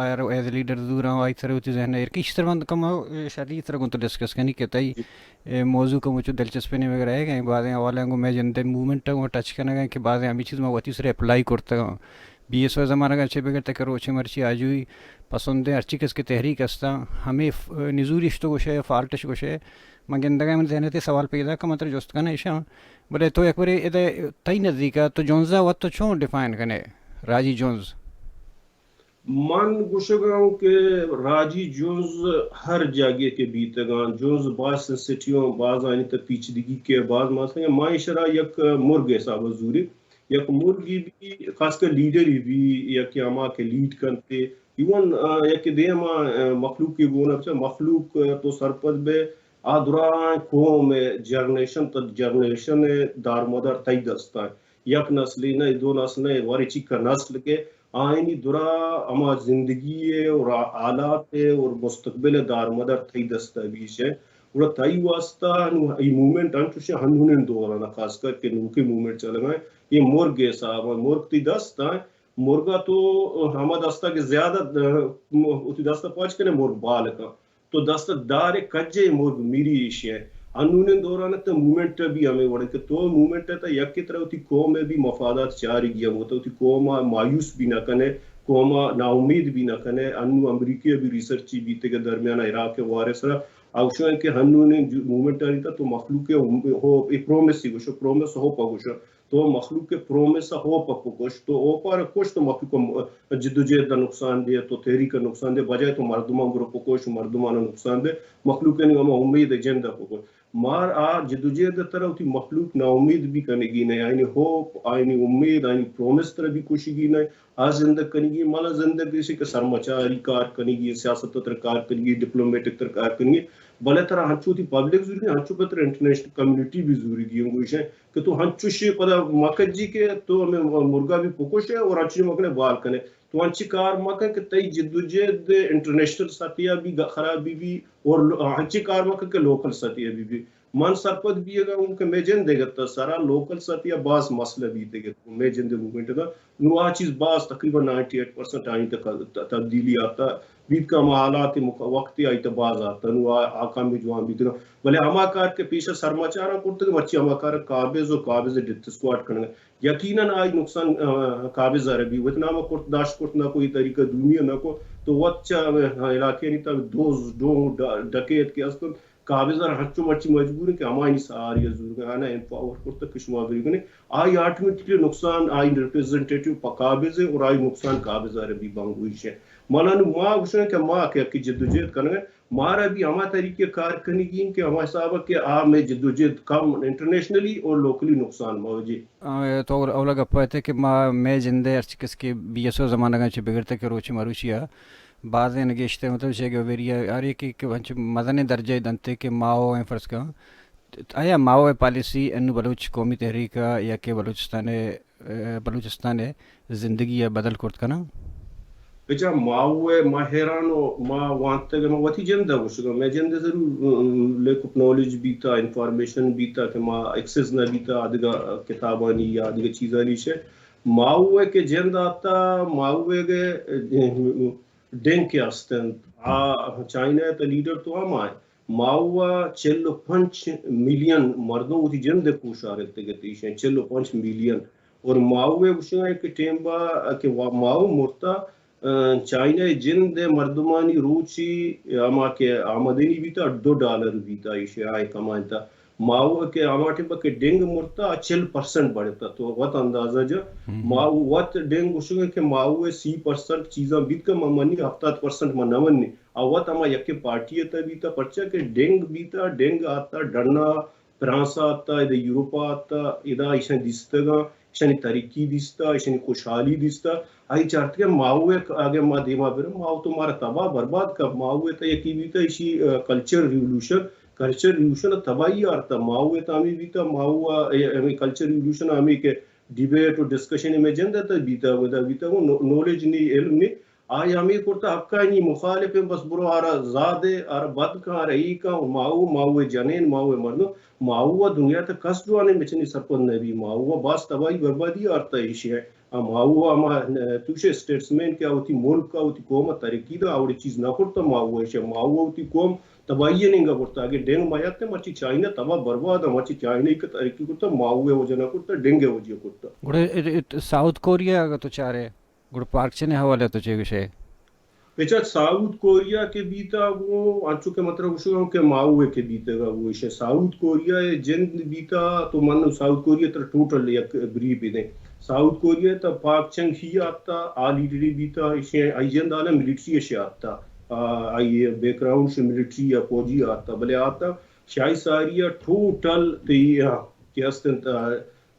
آئر ایز لیڈر زوراں، آئی سر وتی ذہن ءَ ایر کہ ایشی سر من کم شری سر گوں تو ڈسکس کنی کہ تئی اے موضوع کمو چو دلچسپیں وغیرہ ہے کہ بازیں حوالے گوں مئے جند ءِ موومنٹ ءَ گوں ٹچ کنگ ءَ کہ بازیں ہمے چیز ما وتی سر اپلائی کرتگاں۔ بی ایس او زمانگ ءَ چہ بگر تک روچے مرچی آجوئی پسند ایں، ہرچی کس کہ تحریک استاں، ہمے ف-، نزوری اش تو گوشے، فالٹ اش گوشے، من گندگ ءَ من ذہن ءَ تئی سوال پیدا کہ من ترا جست کناں ایشاں۔ بلے تو یک برے ادے تئی نزیک ءَ تو جنز ءَ وت تو چون ڈیفائن کنے؟ راجی جنز۔ من گوشگ ءَ آں کہ راجی جنز ہر جاگہے کہ بیتگاں، جنز باز سینسیٹیو آں، باز آنی تہ پیچیدگی کہ باز ماسیں، ما ایشرا یک مرگ ءِ حساب ءَ زوریں۔ یک مرگی بی، خاص کر لیڈری بی، یا کہ ہما کہ لیڈ کنتے، ایون، آ، یا کہ دیما، آ، مخلوق ءِ گون ءَ، مخلوق، آ، تو سرپد بے، آ دراہ قوم ءِ جنریشن تہ جنریشن ءِ دارمدار تئی دست ءَ۔ یک نسلے نہ، دو نسل نہ، وارے چیکا نسل کہ آئینی درا ہما زندگی ءِ اور حالات ءِ اور مستقبل ءِ دارمدار تئی دست ءَ بیش ایں۔ گڑا تئی واسطہ نوں اے موومنٹ انچوش ہنونیں دوران ءَ، خاص کر کہ نوکیں موومنٹ چلگا ایں، اے مرگ ءِ حساب ءَ، مرگ تئی دست ءَ، مرگ ءَ تو ہما دست ءَ کہ زیادہ، وتی دست ءَ پچ کنے، مرگ بال کن۔ تو دست ءَ دار ئے، کجے مرگ میری ایشی ءَ۔ انونیں دوران ءَ تہ موومنٹ ءَ بی ہمے وڑ کہ تو موومنٹ ءَ تہ یکے ترا وتی قوم ءِ بی مفادات چارگی ہم، تو وتی قوم ءَ مایوس بی نہ کنے، قوم ءَ ناامید بی نہ کنے۔ انو امریکہ ءَ بی ریسرچی بیتگ ءَ درمیان ءَ عراق ءِ وارے سرا، اوشو کہ انونیں جو-، موومنٹ ءَ تہ تو مخلوق ءِ ام-، ہوپ، اے پرومس ءَ گوشو، پرومس ہوپ ءَ گوشو۔ تو مخلوق ءِ پرومس ءَ ہوپ ءَ پکش، تو ہوپ ءَ را کش، تو مخلوق ءِ م-، جدوجہد ءَ نقصان دے، تو تحریک ءَ نقصان دے، بجائے تو مردماں برو پکش، مردماں نقصان دے، مخلوق ءِ ہما امید ءِ جند ءَ پکش۔ مار آ جدوجہد ءَ ترا وتی مخلوق ناامید بی کنگی نہ، آئینی ہوپ، آئینی امید، آئینی پرومس ترا بی کشگی نہ۔ آ زندگ کنگی، مالا زندگ ایشی کہ سرمچاری کار کنگی، سیاست ءِ تر کار کنگی، ڈپلومیٹک تر کار کنگی، بلے ترا ہنچو وتی پبلک زورگی، ہنچو پہ ترا انٹرنیشنل کمیونٹی بی زورگی، گوشے کہ تو ہنچوشے پدا مکجی کہ تو ہمے مرگا بی پکشے اور ہنچوشے مکنے بال کنے۔ تو ہنچی کار مکن کہ تئی جدوجہد انٹرنیشنل سطح بی خراب بی بی اور لو-، ہنچی کار مکن کہ لوکل سطح بی بی۔ من سرپد بیگا اوں کہ مئے جند ءِ گتا سرا لوکل سطح باز مسئلہ بیتگ ات۔ مئے جند ءِ موومنٹ ءَ نوں آ چیز باز تقریباً نائنٹی ایٹ پرسنٹ آئی تک تبدیلی آتا۔ بیت کہ ہما حالات مخ-، وقت آئی تہ باز آتا، نوں آ، آ کم جوان بیتگاں۔ بلے ہما کار کہ پیشہ سرمچاراں کرتگ، مرچی ہما کار قابض و قابض ڈیتھ اسکواڈ کنگ۔ یقیناً آئی نقصان، آ، قابض ءَ ربی۔ ویتنام ءَ کرت، داشت کرت نہ کو، اے طریقہ دومی ءَ نہ کو، تو وت چہ، آ، علاقے نی تہ دوز، ڈون، ڈ-، ڈکیت کہ است انت، قابض ءَ را ہنچو مرچی مجبور انت کہ ہمایانی سہارے ءَ زورگ ءَ، آناں ایمپاور کرتگ کہ شما بریگنے۔ آئی آٹومیٹکلی نقصان آئی ریپرزنٹیٹیو پہ قابض ءَ اور آئی نقصان قابض ءَ را بی بنگویش ءَ۔ مانا نوں ما گوشاں کہ ما کہ، کہ جدوجہد کنگ ءَ، مارا بی ہما طریقے کار کنگی انت کہ ہما حساب ءَ کہ آ مئے جدوجہد کم انٹرنیشنلی اور لوکلی نقصان مہ بجے۔ آ، تو اول-، اولا گپ ءَ کہ ما مئے جند ءِ ہرچی کس کہ بی ایس او زمانگ ءَ چہ بگڑتہ کہ روچ مروچی ءَ بازیں نگیشتہ، مطلب، شے گویری ءَ ہر یکے کہ انچو مزنیں درجہ ءَ دنتے کہ ماؤ ءِ، فرض کن، آیا ماؤ ءِ پالیسی انو بلوچ قومی تحریک ءَ یا کہ بلوچستان ءِ، بلوچستان ءِ زندگی ءَ بدل کرت کناں؟ بچا ماؤ ءِ ما حیران و ما وانتگ، ما وتی جند ءَ گوشگ ءَ، مئے جند ءَ ضرور، ام، لیک آف نالج بیتا، انفارمیشن بیتا کہ ما ایکسس نہ بیتا آدگہ کتابانی یا آدگہ چیزانی شے۔ ماؤ ءِ کہ جند آتا، ماؤ ءِ کہ ڈنگ کہ است انت، آ چائنا ءِ تہ لیڈر تو ہما انت۔ ماؤ ءَ چل و پنچ ملین مردم وتی جند ءَ کوشارتگ ات ایشاں، چل و پنچ ملین۔ اور ماؤ ءِ گوشگ ءَ کہ ٹیم با کہ وا-، ماؤ مرتا، ا، چائنا ءِ جند ءِ مردمانی روچی ہما کہ آمدنی بیتا، دو ڈالر بیتا ایشی آئے کمائنتا۔ ماؤ ءَ کہ ہما ٹیم پہ کہ ڈنگ مرتا، آ چل پرسنٹ بڑھتا۔ تو وت اندازہ جا، ماؤ وت ڈنگ گوشگ ءَ کہ ماؤ ءِ سی پرسنٹ چیزاں بیت کہ من منی، ہفتاد پرسنٹ من نہ منی۔ آ وت ہما یکیں پارٹی ءِ تہ بیتا، پرچا کہ ڈنگ بیتا، ڈنگ آتا ڈنا، فرانس ءَ آتا، ادا یورپ ءَ آتا، ادا ایشاں دیستگاں، ایشانی ترقی دیستا، ایشانی خوشحالی دیستا۔ آئی چارت کہ ماؤ ءَ اگہ ما دیما بریں، ماؤ تو مارا تباہ برباد کپ۔ ماؤ ءِ تہ یکی بیتا ایشی، ا، کلچر ریولوشن، کلچر ریولوشن ءَ تباہی آرتا۔ ماؤ ءِ تہ ہمے بیتا، ماؤ ءَ، اے، ہمے کلچر ریولوشن ءَ ہمے کہ ڈیبیٹ و ڈسکشن مئے جند ءِ تہ بیتا، ادا بیتا، نو-، نالج نی، علم نی، آئی ہمے کرتا، حقانی مخالف ہیں، بس برو آرا زادے، آرا بد کن، آرا ای کن، ماؤ، ماؤ ءِ جنین، ماؤ ءِ مردم، ماؤ ءَ دنیا تہ کس جوانیں مچنی سرپد نہ بی، ماؤ ءَ باز تباہی بربادی آرتا ایشی ءَ۔ آ ماؤ ءَ ہما، ا، توشے اسٹیٹسمین کہ آ وتی ملک ءَ وتی قوم ءَ ترقی دا، آ وڑی چیز نہ کرتا ماؤ ءَ ایشی ءَ۔ ماؤ ءَ وتی قوم تباہی ءِ نیمگا برتا۔ اگہ ڈنگ میات تے مرچی چائنا تباہ برباد ءَ، مرچی چائنا کہ ترقی کرتا، ماؤ ءِ وجہ نہ کرتا، ڈنگ ءِ وجہ کرتا۔ گڑا ات-، ات-، ساؤتھ کوریا اگہ تو چارے، گڑا پارک چین ءِ حوالہ ءَ تو چے گوشے؟ بچار، ساؤتھ کوریا کہ بیتا، گوں انچو کہ من ترا گوشگاں کہ ماؤ ءِ کہ بیتگا، گوں ایشی ساؤتھ کوریا ءِ جند بیتا، تو من ساؤتھ کوریا ترا ٹوٹل یک بریف بدیں۔ ساؤتھ کوریا تہ پاک چنگ ہی آتا، آ لیڈری بیتا، ایشی آئی جند آلا ملٹری ایشی آتا، آ، آئی بیک گراؤنڈ شے ملٹری یا فوجی آتا، بلے آتا شاہی ساری ءَ ٹوٹل تئی، آ، کہ است انت، آ،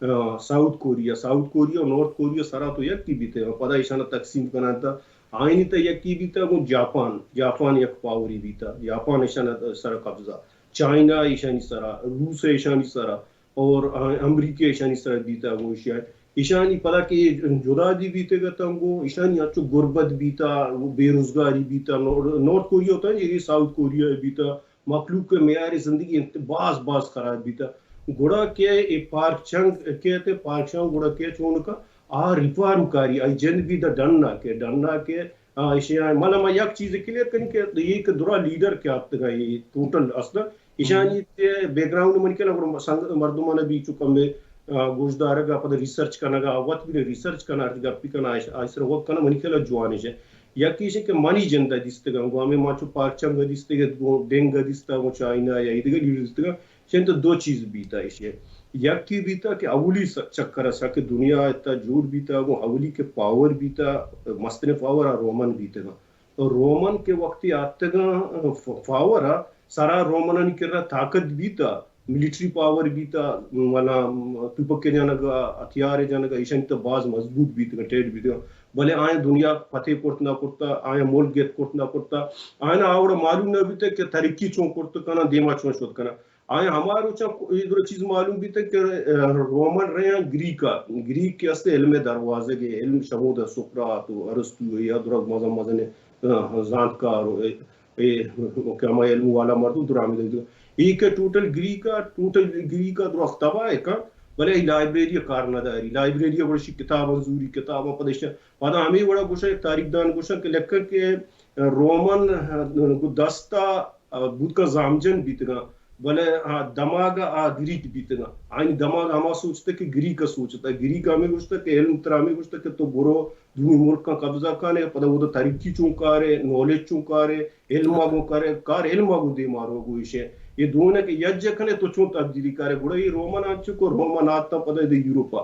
آ، ساؤتھ کوریا، ساؤتھ کوریا و نارتھ کوریا سرا تو یکی بیتے، پدا ایشانا تقسیم کنان تا، آئینی تا یکی بیتا گوں جاپان، جاپان یک پاوری بیتا، جاپان ایشانا سرا قبضہ، چائنا ایشانی سرا، روس ایشانی سرا، اور، آ، امریکہ ایشانی سرا بیتا گوں ایشیا۔ ایشانی پدا کہ جدا دی بیتے گا تنگو، ایشانی اچو غربت بیتا، بے روزگاری بیتا، نار-، نارتھ کوریا ہوتا ہے، یہ ساؤتھ کوریا بیتا، مخلوق ءِ معیار زندگی انت باز باز خراب بیتا۔ گڑا کہ اے پارک چنگ کیت، پارک چنگ گڑا کہ چون کا آ ریفارم کاری، آئی جند بیتا ڈنا کہ، ڈنا کہ، آ، ایشی آ، من، من یک چیز کلیئر کنی کہ یہ کہ درا لیڈر کہ آتگا، یہ ٹوٹل اصلا ایشانی تے بیک گراؤنڈ من کلا گڑا سنگ-، مردمان بھی چو کم، آ، گوشدارگا، پدا ریسرچ کنگا، وت بھی ریسرچ کنا، گپی کنا، آئی سر وقت کنا من کلا جوانش ہے۔ یکیش کہ منی جند ءَ دیستگاں، گوں ہمے ما چو پارک چنگ ءَ دیستگ ات، گوں ڈنگ ءَ دیستگ، گوں چائنا یا ایدگہ لیڈر دیستگاں، چنت دو چیز بیتا ایشی۔ یکی بیتا کہ اولی س-، چکر ءَ سک دنیا ءِ تہ جوڑ بیتا، گوں اولی کہ پاور بیتا، مستریں پاور آ رومن بیتگاں۔ رومن کہ وقتی آتگاں، ف-، پاور ءَ سرا رومنانی کرا طاقت بیتا، ملٹری پاور بیتا، منا توپک جنگ ءَ، ہتھیار جنگ ءَ، ایشانی تو باز مضبوط بیتگاں، ٹیٹ بیتگاں۔ بلے آیاں دنیا فتح کرت نہ کرتا، آیاں ملک گت کرت نہ کرتا، آیاں آ وڑا معلوم نہ بیتا کہ ترقی چون کرت کناں، دیما چون شد کناں۔ آیاں ہما روچاں اے درا چیز معلوم بیتا کہ، اه، رومن رہیاں گریک ءَ، گریک کہ است علم دروازگ ءِ، علم شمود ءَ سقراط و ارسطو یا درا مزن مزن، اه، زانتکار و اے، اے، کہ ہما علم والا مردم درا ہمے دنت۔ اے کہ ٹوٹل گریک ءَ، ٹوٹل گریک ءَ درا تباہ کن، بلے اے لائبریری ءَ کار نہ داری۔ لائبریری ءَ گڑا شی کتاباں زوری، کتاباں پدا ایشاں۔ پدا ہمے وڑا گوشاں، یک تاریخ دان گوشاں کہ لکھن کہ رومن گوں دستا بوتکا زامجن بیتگاں، بلے آ دماغ آ گریک بیتگاں۔ آیانی دماغ ہما سوچتا کہ گریک ءَ سوچتا۔ گریک ءَ ہمے گوشتا کہ علم ترا ہمے گوشتا کہ تو برو دومی ملکاں قبضہ کن ئے، پدا اودا ترقی چون کارے، نالج چون کارے، علم ءَ گوں کارے، کار علم ءَ گوں دیما رو گوں ایشے۔ اے دونہ کہ یجہ کنے تو چون تبدیلی کارے۔ گڑا اے رومن انچو کہ رومن آتاں پدا ادا یورپ ءَ۔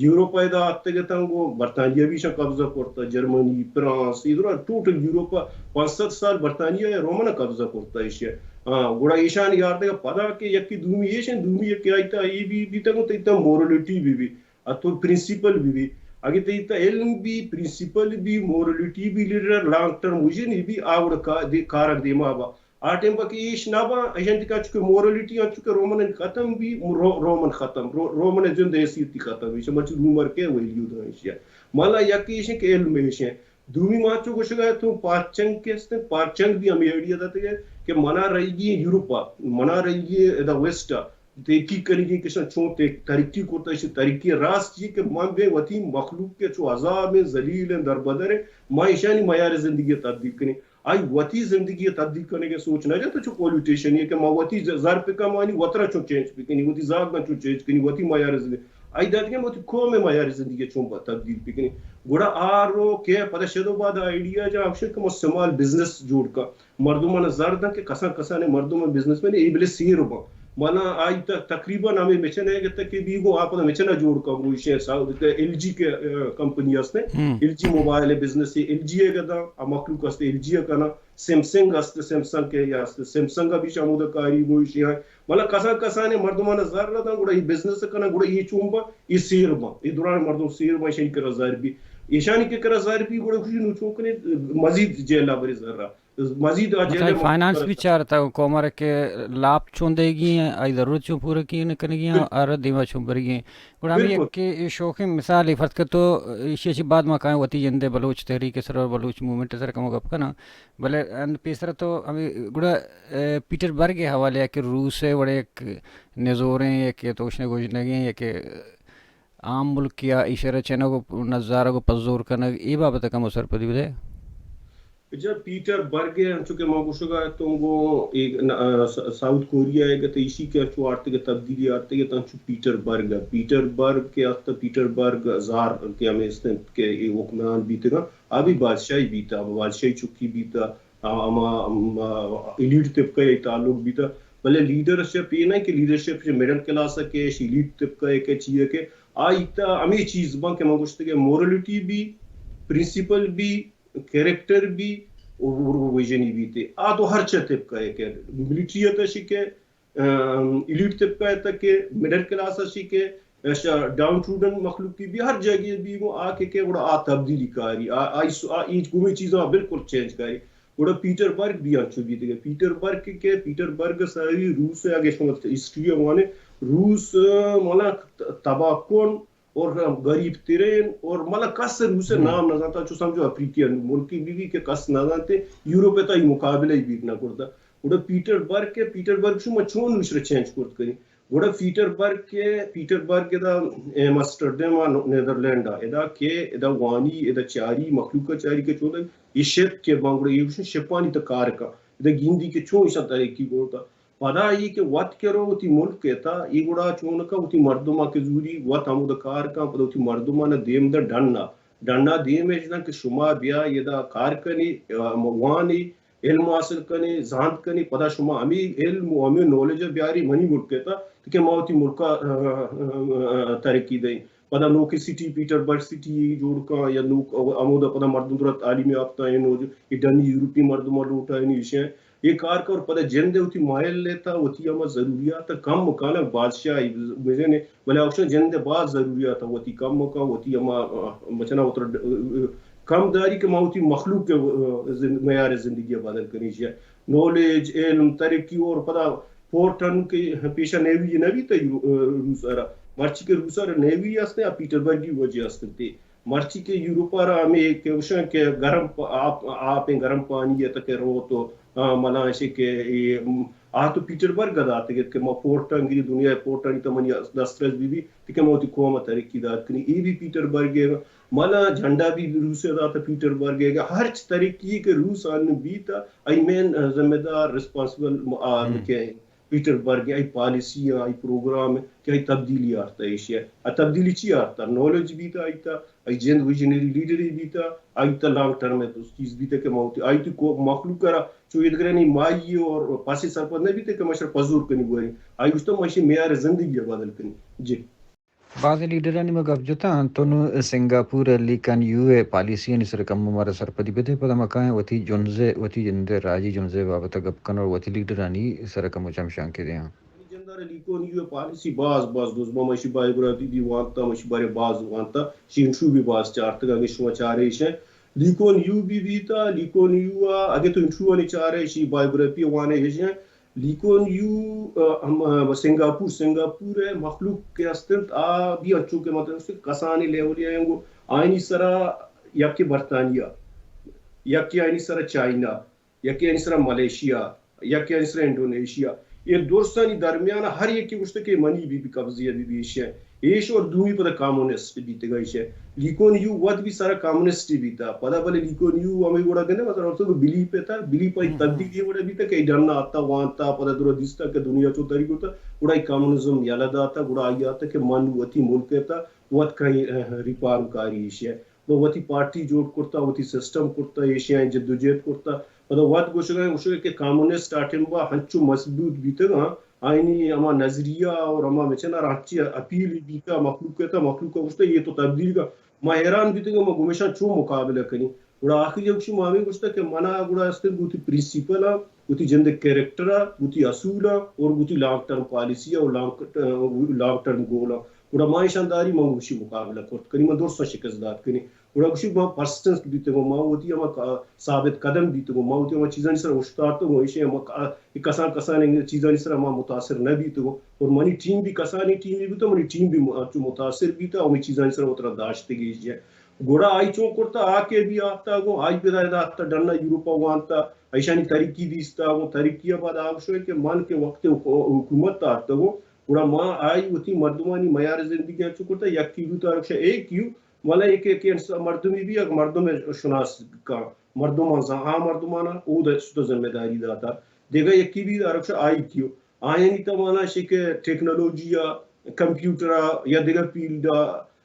یورپ ءَ ادا آتگ اتاں گوں برطانیہ بھی ایشاں قبضہ کرتا، جرمنی، فرانس، اے دوران ٹوٹل یورپ ءَ پانچ سد سال برطانیہ ءَ رومن ءَ قبضہ کرتا ایشی ءَ۔ ہاں، گڑا ایشانی یارتگ پدا کہ یکی دومی ایش انت، دومی یکی آئی تا اے بھی بیتگ انت، ایتا مورلٹی بھی بھی۔ ءُ تو پرنسپل بہ بی۔ اگہ تئی تہ علم بی، پرنسپل بی، مورلٹی بی، لیڈر لانگ ٹرم ویژن بی، آ وڑ کا-، دے-، کاران دیما با۔ آ ٹائم پہ کہ ایش نہ باں، ایشانی تکا چونکہ مورلٹی آں، چونکہ رومن ختم بی، رو-، رومن ختم، رو-، رومن جند حیثیت ختم بی، مرچی رومر کے ویلیو داں ایشی۔ مالا یک ایش کہ علم ایش۔ دومی ما چو گوشگا تو پارچنگ کے است، پارچنگ بھی ہمیں آئیڈیا داتے گئے کہ منا رہی گی یورپا، منا رہی گی دا ویسٹا، تحقیق کنگی کہ شاں چون تے-، ترقی کرتا، اسی ترقی راست چی کہ من بے وتی مخلوق کے چو عذاب ہیں، ذلیل ہیں، دربدر ہیں، ما ایشانی معیار زندگی تبدیل کنیں۔ آئی وتی زندگی تبدیل کنگے سوچ نہ جاتا چو پولیٹیشن یہ کہ ما وتی ز-، زر پہ کمانی وترا چون چینج پکنی، وتی زاگاں چون چینج کنی، وتی معیار زندگی۔ آئی داتگے وتی قوم معیار زندگی چون با تبدیل پکنی۔ گڑا آ رو کہ پدا شدو بعد آئیڈیا جا آپشن کہ ما سمال بزنس جوڑ کا۔ مردمان زر داں کہ کسان کسان مردم بزنس مین اے بلے سیر باں۔ مانا آئی تا تقریباً ہمیں مچن ہے کہ تک بھی گو آپ مچن جوڑ کا گو ایشے سا-، ایل جی کے، اے، کمپنی است، ہم۔ ایل جی موبائل بزنس ہے، ایل جی ہے کہ دا، آ مخلوق است، ایل جی ہے کنا، سیمسنگ است، سیمسنگ کے یا است، سیمسنگ بھی شامود کاری گو ایشے ہیں۔ مانا کسان کسان مردمان زر داں، گڑا یہ بزنس کنا، گڑا یہ چون با، یہ سیر با، یہ دوران مردم سیر با، شہی کرا زر بھی، ایشانی کے کرا زر بھی، گڑا خوشی نو چون کنے، مزید جیلا بری زر۔ مزید آ مطلب جیل فائنانس بھی چارتا قوم را کہ لاپ چون دے گی ہیں، آئی ضرورت چون پورا کی کنگی ہیں، بالکل۔ اور دیما چون برگی ہیں۔ گڑا ہمیں بالکل۔ ایک کہ شوقیں مثال ہے، فرض کر تو ایشی ایشی بعد ما کہیں وتی جندے بلوچ تحریک سر اور بلوچ موومنٹ سر کمو گپ کنا، بلے ان پیسر تو ہمیں گڑا، اے، پیٹر برگ کے حوالے ہے کہ روس ہے وڑے ایک نزوریں، ایک یہ توشنے گوجنگیں، ایک عام ملک یا ایشرا چینگ و نظارگ و پزور کنگ، اے بابت کمو سرپدی بدے۔ جا پیٹر برگ ء انچو کہ ما گوشگ ء اتوں گوں اے ن-، ا، س-، ساؤتھ کوریا ء گت ایشی کہ انچو آرتگ ء تبدیلی آرتگ ء تاں انچو پیٹر برگ ء، پیٹر برگ کہ آتک، پیٹر برگ زار کہ ہمے است انت کہ اے حکمران بیتگ انت، آ بھی بادشاہی بیتا، بادشاہی چکی بیتا، آ، ہما، ہما ایلیٹ طبقہ ء تعلق بیتا، بلے لیڈرشپ اے نہ کہ لیڈرشپ چہ مڈل کلاس ء کہ ایلیٹ طبقہ ء کہ چی ء کہ آ ایتا ہمے چیز باں کہ من گوشتگ ء مورلٹی بھی، پرنسپل بھی، کریکٹر بھی اور ویژنی بھی تے۔ آ تو ہر چہ طبقہ ہے کہ ملٹری ات شی کہ، ام، ایلیٹ طبقہ ہے تک کہ مڈل کلاس شی کہ، اش-، ڈاؤن ٹروڈن مخلوق کی بھی ہر جگہ بھی وہ آ کے کہ گڑا آ تبدیلی کاری، آ، آ، آ، ایچ گومی چیزاں بالکل چینج کاری۔ گڑا پیٹر برگ بھی انچو بیتگ۔ پیٹر برگ کہ، پیٹر برگ ساری روس ہے، اگے شما ہسٹری وانے، روس، ا، مانا تباہ کن اور غریب ترین اور مطلب کس روس ء ہم۔ نام نہ زانتا، چو سمجھو افریقی ملکی بھی بھی کہ کس نہ زانتے، یورپ ء تا ای مقابلہ ہی بیت نہ کرتا۔ گڑا پیٹر برگ کہ، پیٹر برگ شما چون روس ر چینج کرت کنی؟ گڑا پیٹر برگ کہ، پیٹر برگ ادا ایمسٹرڈیم ء نیدرلینڈ ء ادا کہ ادا وانی، ادا چاری، مخلوق ء چاری کہ چون یہ شپ کہ بانگڑا یہ شپانی تا کار کا، ادا گیندی کہ چون ایسا ترقی کرتا۔ پدا ای کہ وت کہ رو وتی ملک ء تا، ای گڑا چون کا وتی مردم ء کہ زوری وت ہمود کار کن، پدا وتی مردم ء دیم دن ڈن ء، ڈن ء دیم اش دن کہ شما بیا ادا کار کنی، ام، وانی، علم حاصل کنی، زانت کنی، پدا شما ہمی علم و ہمی نالج ء بیاری منی ملک ء تا، کہ ما وتی ملک ء، ا، ا، ا، ترقی دئیں۔ پدا نوکیں سٹی، پیٹر برگ سٹی جوڑ کن یا نوک ہمودا پدا مردم درا تعلیم یافتہ ہیں، نوج-، یہ ڈنی یورپی مردم لوٹا ہیں، ایشیں۔ یہ کار کر پدا جند وتی مائل لیتا، وتی ہما ضروریات کم مکانا بادشاہ بزنے، بلے اوشن جند باز ضروریات وتی کم مکان، وتی ہما، آ، بچنا اتر، آ، کم داری کہ ما وتی مخلوق کے، آ، زند-، معیار زندگی بدل کنی شیا۔ نالج، علم، ترقی اور پدا پورٹن کے پیشہ نیوی نہ بیتا یو-، آ، روس ارا۔ مرچی کہ روس ارا نیوی ہستے، آ پیٹربرگی وجہ ہستے۔ مرچی کہ یورپ ء را ہمے کہ گوشاں کہ گرم پ-، آپ، آپ ء گرم پانی ء تک ء روت و، آ، ملاں ایشی کہ اے، م، آ تو پیٹربرگ ء داتگ ات کہ ما پورٹاں گری، دنیا ء پورٹانی تہ منی دسترس بہ بی، تہ کہ ما وتی قوم ء ترقی دات کنی۔ اے بھی پیٹربرگ ء ملاں جھنڈا بھی روس ء دات پیٹربرگ ء۔ ہرچ ترقی کہ روس ء بیت، آئی مین ذمہ دار، ریسپانسبل، آ، ہم۔ کہ پیٹربرگ ء آئی پالیسی ء، آئی پروگرام ء کہ آئی تبدیلی آرتا ایشی ء۔ آ تبدیلی چی آرتا؟ نالج بیتا آئی تا، آئی جند ویژنری لیڈری بیتا، آئی تا لانگ ٹرم ء چیز بیتا کہ ما وتی، آئی تی کو-، مخلوق ء را چو ایدگرانی مائی اور پاسی سرپد نہ بیتا کہ ما شر پزور کنی گوری۔ آئی گوشتا ما ایشی معیار زندگی ء بدل کنی۔ جی۔ بازیں لیڈرانی ما گپ جتاں، تو نوں سنگاپور ء لی کان یو ء پالیسیانی سر ء کمو مارا سرپدی بدے، پدا ما کائیں وتی جنز ء، وتی جند ء راجی جنز ء بابت ء گپ کن اور وتی لیڈرانی سر ء کمو چمشانکے دیاں۔ لیکون یو پالیسی باز باز دوست با، مشی بایوگرافی بھی وانتا، مشی بارے باز وانتا، شی انٹرویو بھی باز چارتگا، اگے شما چارے ایشیں لیکون یو بھی بیتا، لیکون یو آ، اگے تو انٹرویو نے چارے، شی بایوگرافی وانے ایشیں لیکون یو، آ، ہم، آ، سنگاپور، سنگاپور ہے مخلوق کے استنت آ بھی انچو کہ مطلب کسانی لیولی آئیں گو، آئینی سرا یکی برطانیہ، یکی آئینی سرا چائنا، یکے آنی سرا ملیشیا، یکے آنی سرا انڈونیشیا۔ اے درسانی درمیان ہر یکے گوشتہ کہ منی بی بی قبضہ بی بی ایشیں۔ ایش اور دومی پدا کامونسٹ بیتگا ایشیں۔ لیکون یو وت بھی سارا کامونسٹ ہی بیتا۔ پدا بلے لیکون یو ہمیں گوڑا گندے مطلب تو بلی پہ تا، بلی پہ تبدیلی گوڑا بیتا کہ ڈنا آتا وانتا، پدا درا دیستا کہ دنیا چو تری گوتا، گوڑا کامونزم یلا داتا، گوڑا آئی آتا کہ من وتی ملک تا وت کہیں، اہ، ریپارم کاری ایشیں۔ و وتی پارٹی جوڑ کرتا، وتی سسٹم کرتا، ایشی آئیں جدوجہد کرتا۔ پدا وت گوشگا، گوشگا کہ کامونسٹ آ ٹیمبا ہنچو مضبوط بیتگاں، آئینی ہما نظریہ اور ہما مچنا را ہنچی اپیل بیتا، مخلوق کہتا، مخلوق کا گوشتا، یہ تو تبدیل کا۔ ما حیران بیتگاں، ما گمیشاں چون مقابلہ کنی۔ گڑا آخری گوشی ما ہمیں گوشتا کہ منا گڑا استن گوتی پرنسپل آ، گوتی جند کریکٹر آ، گوتی اصول آ اور گوتی لانگ ٹرم پالیسی آ اور لانگ، لانگ ٹرم گول آ۔ گڑا ما ایشاں داری، من گوشی مقابلہ کرت کنی، من درساں شکست دات کنی۔ گڑا گوشی ما پرسسٹنٹ بیتگوں، ما وتی ہما کا-، ثابت قدم بیتگوں، ما وتی ہما چیزانی سرا اوشتاتگوں، ایشی ہما کا-، کسان کسان چیزانی سرا ما متاثر نہ بیتگوں۔ اور منی ٹیم بھی کسانی ٹیمی بیتا، منی ٹیم بھی م-، چو متاثر بیتا، ہمیں چیزانی سرا اترا داشتگی ایشی۔ گڑا آئی چون کرتا، آ کہ بھی آتا گوں، آئی پدا ادا آتا ڈنا یورپا وانتا، ایشانی ترقی دیستا گوں، ترقی بعد آ گوشو کہ من کہ وقت حکو-، حکومت آتا گوں، گڑا ما آئی وتی مردمانی معیار زندگی ء چو کرتا، یکی بوتا رکشہ اے کیو، ملا ایک ایک انس-، مردمی بھی یک مردم شناس کا، مردمان زان، آ مردمانا او دا ستا ذمہ داری داتا۔ دیگا یکی بھی رکشہ آئی کیو، آیانی توانا شی کہ ٹیکنالوجی ء، کمپیوٹر ء یا دیگا فیلڈ ء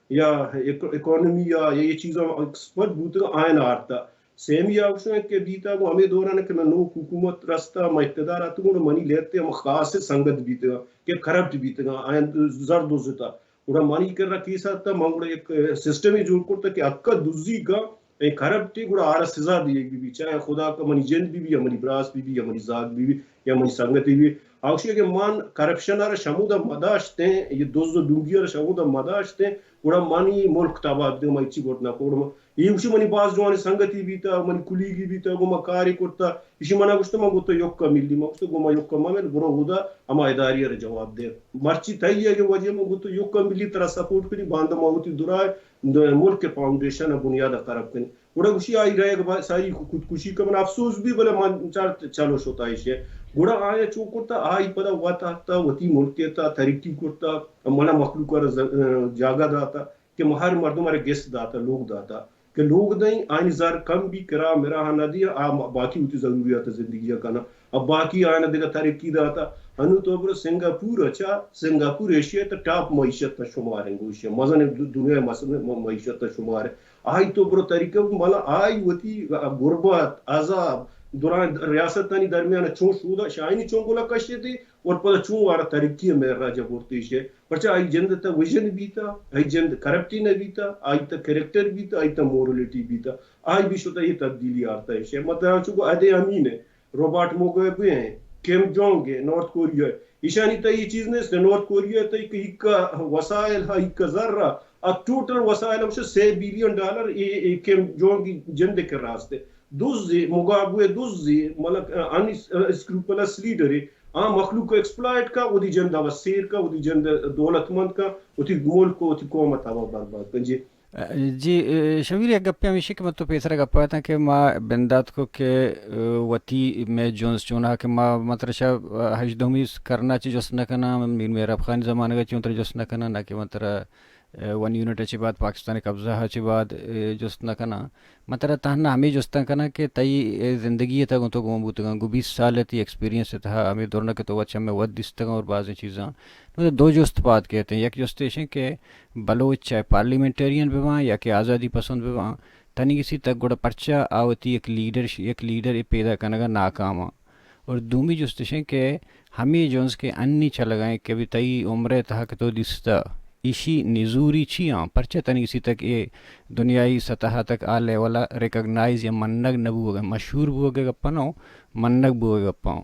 یا اک-، اکانومی ء یا یہ چیزاں ایکسپرٹ بوتگا آیان آرتا۔ سیمی آپشن کہ بیتا گوں ہمے دوران کہ من نوک حکومت رستا، من اقتدار آتگوں، منی لہتے ہم خاص سنگت بیتگاں کہ کرپٹ بیتگاں، آیان زر دزتا۔ گڑا منی کرا کیس آتا، من گڑا یک سسٹمے جوڑ کرتا کہ حقا دزی کا، اے کرپٹ گڑا آرا سزا دیگ بی، چاہے خدا کا منی جند بی بی یا منی براس بی بی یا منی زاگ بی بی یا منی سنگتی بی۔ آوشی کہ من کرپشن آرا شمودا مداشتیں، یہ دز و ڈونگی آرا شمودا مداشتیں، گڑا منی ملک تباہ بیتگ، من ہچی گوٹ نہ کوڑ۔ اے گوشی منی باز جوانیں سنگتی بیتا، منی کلیگی بیتا، گوں ما کارے کرتا۔ ایشی منا گوشتا، من گوتا یکا ملی، من گوشتا گوں ما یکا مہ مل، برو اودا ہما اداری ء را جواب دے۔ مرچی تئی اگہ وجہ من گوتا یکا ملی ترا سپورٹ کنی، باندا ما وتی درائے ملک ء فاؤنڈیشن ء بنیاد ء خراب کنی۔ گڑا گوشی آئی رہے کہ ساری خودکشی کا، من افسوس بھی بلے من چار چلو شتا ایشی۔ گڑا آیا چو کرتا، آئی پدا وت آتا، وتی ملک ء تا ترقی کرتا، منا مخلوق ء را ز-، جاگہ داتا۔ کہ ما ہر مردم ء را گس داتا، لوگ داتا کہ لوگ دئیں، آنی زر کم بی، کرا مرا نہ دی، آ م-، باقی وتی ضروریات زندگی ء کنا۔ اب باقی آنا دگہ ترقی داتا۔ انو تو برو سنگاپور ء چا، سنگاپور ایشیا ء تہ ٹاپ معیشت ء شمار ہیں، گوشی مزن د-، دنیا ء مس-، م-، معیشت ء شمار ہے۔ آئی تو برو طریقہ ملا آئی وتی غربت، عذاب، دوران ریاستانی درمیان چون شودا شاہینی چون گلا کشتے اور پدا چون وارا ترقی ء مہر راجہ برتے ایشی۔ پرچا آئی جند تہ ویژن بیتا، آئی جند کرپٹی نہ بیتا، آئی تہ کریکٹر بیتا، آئی تہ مورلٹی بیتا، آئی بھی شتا یہ تبدیلی آرتا ایشی۔ مطلب چونکہ ادے امین ہے، روبرٹ موگابے ہیں، کیم جونگ ہے، نارتھ کوریا ہے۔ ایشانی تہ یہ چیز نیست، نارتھ کوریا تہ کہ ایکا وسائل ہا، ایکا زر ہا، اب ٹوٹل وسائل ہم سے billion dollar a, a came Jong جند کے راستے۔ دزے، مگابوے دزے، مطلب، ان اسکروپلس لیڈرے، آ مخلوق ء ایکسپلائٹ کا، ودی جند ء سیر کا، ودی جند ء دولتمند کا، وتی ملک ء وتی قوم ء تباہ برباد کن۔ جی۔ جی، شبیر، یک گپے ہمیشی کہ من تو پیسرا گپ اتاں کہ ما بندات کو کہ وتی مئے جنز چونا کہ ما مطلب شا ہژدہمی کرنا چی جست نہ کناں، میر مہراب خان زمانگ ء چی من ترا جست نہ کناں، نہ کہ من ترا ون یونٹ ء چہ بعد پاکستان ء قبضہ ء چہ بعد، اے، جست نہ کناں۔ من ترا تہنا ہمے جستاں کناں کہ تئی، اے، زندگی ء تہ گوں تو گون بوتگاں، گوں بیست سال ء تئی ایکسپیرینس ء تہا ہمے درنہ کہ تو وت چمے وت دیستگاں اور بازیں چیزاں۔ نوں دو جست پاد کیت ایں۔ یک جست ایش انت کہ بلوچ چاہے پارلیمنٹیرین بہ باں یا کہ آزادی پسند بہ باں، تنیگہ سیتک گڑا پرچا آ وتی یک لیڈر، یک لیڈرے پیدا کنگ ء ناکام آں؟ اور دومی جست اش انت کہ ہمے جنز کہ انی چلگا انت کہ بھئی تئی عمر ء تہا کہ تو دیستہ، ایشی نزوری چی آں؟ پرچا تنیگہ سیتک اے دنیائی سطح ء تک آ لیول ء ریکگنائز یا منگ نہ بوگ ء، مشہور بوگ ء گپ نہ اوں، منگ بوگ ء گپ اوں۔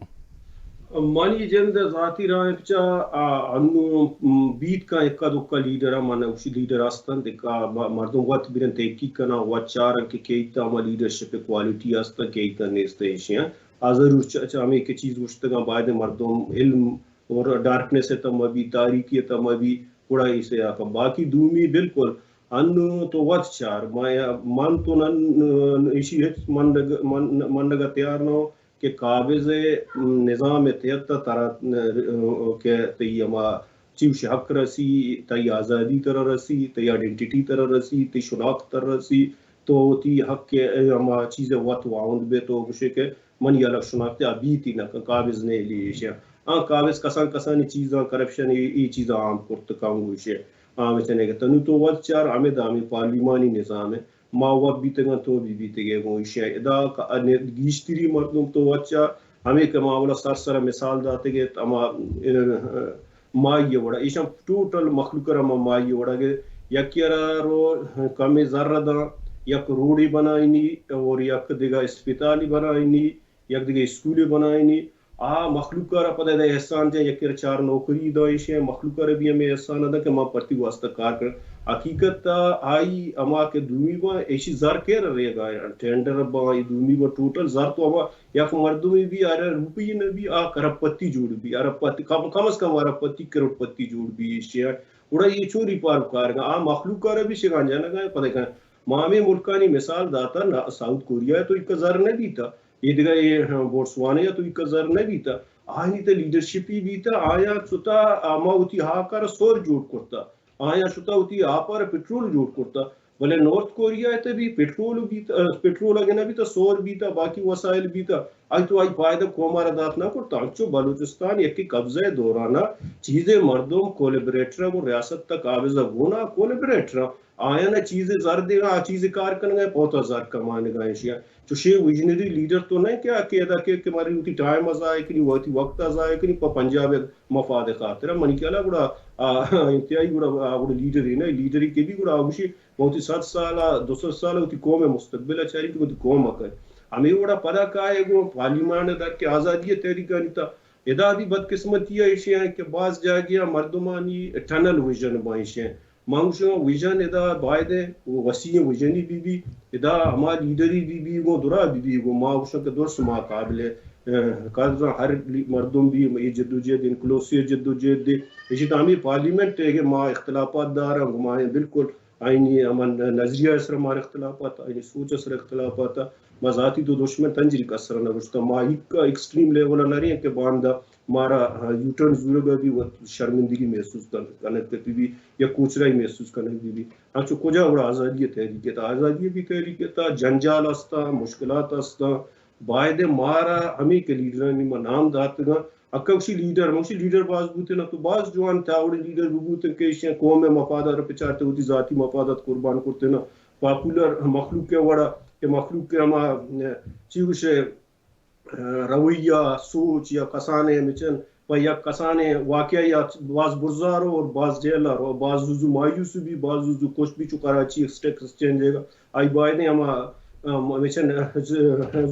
منی جند ءِ ذاتی راہ ءَ چہ، آ، انوں، م، بیت کن اکا دکا لیڈر ءَ، من گوشی لیڈر ہستن، دکا م-، مردم وت برن تحقیق کناں، وت چارن کہ کئی تا ہما لیڈرشپ کوالٹی ہستن، کئی تا نیست ایشیاں۔ آ ضرور چ-، چ-، ہمیں کہ چیز گوشتگاں، باید مردم علم اور ڈارکنس ءِ تہ مہ بی، تاریکی ءِ تہ مہ بی، گڑا ایسے آکا۔ باقی دومی بالکل انوں تو وت چار، ما-، من تو نن ایشی ہچ منگ، من-، منگ ءَ تیار نہ ہوں کہ قابض ءِ نظام ءِ تحت ترا کہ تئی ہما چیوش حق رسی، تئی آزادی ترا رسی، تئی آئیڈینٹیٹی ترا رسی، تئی شناخت ترا رسی، تو وتی حق ءِ ہما چیز ءَ وت واہند بے، تو گوشے کہ منی الگ شناخت ءَ بیت ہی نہ کن، قابض نے لی ایشی۔ آ قابض کسان کسانی چیزاں، کرپشن، اے، اے چیزاں عام کرت کن گوشے۔ آ وچنے کہ تنو تو وت چار ہمیں دامی پارلیمانی نظام ءَ۔ ما وت بیتگاں، تو بھی بیتگے گوں ایشی ءَ۔ ادا ک-، ا-، نے-، گیشتری مردم تو وت چا ہمے کہ ما اولا سر سر ءَ مثال داتگ ات، ہما، ا-، مائی ءِ وڑا۔ ایشاں ٹوٹل مخلوق ءَ را ما مائی ءِ وڑا کہ یکے ءَ را رو کمے زر داں، یک روڈے بنائینی اور یک دگہ اسپتالے بنائینی، یک دگہ اسکولے بنائینی۔ آ مخلوق ءَ را پدا ادا احسان جاں، یکے را چار نوکری داں، ایشی ءَ مخلوق ءَ را بھی ہمے احسان ادا کہ ما پرتی واسطہ کار کر۔ حقیقت ءَ آئی ہما کہ دومی با ایشی زر کیر ریگا، ٹینڈر با، اے دومی با ٹوٹل زر تو ہما یک مردمے بھی آرا روپی نہ بھی، آ کرپ پتی جوڑ بھی، ارب پتی، کم، کم از کم ارب پتی، کروڑ پتی جوڑ بھی ایشی ءَ۔ گڑا اے چون ریپار کارگا، آ مخلوق ءَ را بھی شگان جنگا، پدا کن۔ ما ہمے ملکانی مثال داتا، نا-، ساؤتھ کوریا ءَ تو ایک زر نہ دیتا۔ اے دگہ اے، ہاں، بوٹسوانا ءَ تو ایکا زر نہ بیتا، آہانی تہ لیڈرشپی بیتا، آیاں چتا ہما وتی ہاک ءَ را سور جوڑ کرتا، آیاں شتا وتی آپ ءَ را پٹرول جوڑ کرتا، بلے نارتھ کوریا ءَ تہ بھی پٹرول بیتا، پٹرول اگہ نہ بیتا، سور بیتا، باقی وسائل بیتا، آئی تو آئی فائدہ قوم ءَ را دات نہ کرتا۔ انچو بلوچستان یکے قبضہ ءِ دوران ءَ چیزے مردم کولیبریٹر ءَ گوں ریاست تک قابض ءَ گونا کولیبریٹر ءَ آیاں چیزے زر دیگا، آ چیزے کار کنگا، پوتا زر کمانگا ایشی ءَ۔ چوشیں ویژنری لیڈر تو نہ کہ، کہ ادا کہ، کہ مری وتی ٹائم ءَ ضائع کنی، وتی وقت ءَ ضائع کنی، پہ پنجاب ءِ مفاد ءِ خاطر ءَ۔ منی خیال ءَ گڑا، آ، انتہائی گڑا، آ، گڑا لیڈر ہی نہ، لیڈر ہی کہ بھی گڑا آ گوشی، من وتی صد سال ءَ، دو سد سال ءَ وتی قوم ءِ مستقبل ءَ چاری کہ وتی قوم ءَ کن۔ ہمے وڑا پدا کائے گوں پارلیمان ءَ در کہ آزادی ءِ تحریک آنی تا۔ ادا بھی بدقسمتی ءَ ایشی ءَ کہ باز جاگہ ءَ مردمانی ٹنل ویژن با ایشی ءَ۔ ما گوشاں ویژن ادا باید ءَ وسیع ویژنی بی بی، ادا ہما لیڈری بی بی گوں درا بی بی گوں، ما گوشاں کہ درست ما قابل، اه، قدر ہر لی-، مردم بھی اے جدوجہد انکلوسیو جدوجہد دے۔ ایشی تہ ہمے پارلیمنٹ ءَ کہ ما اختلافات داراں، گوں ما بالکل آئینی ہما نظریہ ءِ سر ءَ مارا اختلافات، آئینی سوچ ءِ سر ءَ اختلافات، ما ذاتی تو دشمن تنجری کس ءَ را نہ گوشتا، ما ایک ایکسٹریم لیول ءَ نہ رہے کہ باندا مارا، ہاں، یوٹرن زورگ ءَ بھی وت شرمندگی محسوس کن-، کنگ کپی بھی یا کوچرائی محسوس کنگ بھی بھی۔ انچو کجا گڑا آزادی ءِ تحریک ءِ تہ، آزادی ءِ بھی تحریک ءِ تہ جنجال استا، مشکلات استا، باید مارا ہمے کہ لیڈرانی ما نام داتگاں، اکا گوشی لیڈر، من گوشی لیڈر باز بوتن، تو باز جوان تاوڑی لیڈر ببوتن کہ ایشی قوم ءِ مفادات ءَ را پچارتے وتی ذاتی مفادات قربان کرتن، پاپولر مخلوق ءِ وڑا کہ مخلوق ءِ ہما، چی گوشے، رویہ، سوچ یا کسانیں مچن پہ یک کسانیں واقعہ یا باز برزا رو اور باز جیل ءَ رو، باز زوزو مایوس بھی، باز زوزو خوش بھی، چو کراچی اسٹیک ایکسچینج ءَ آئی بایدیں ہما، ام، مچن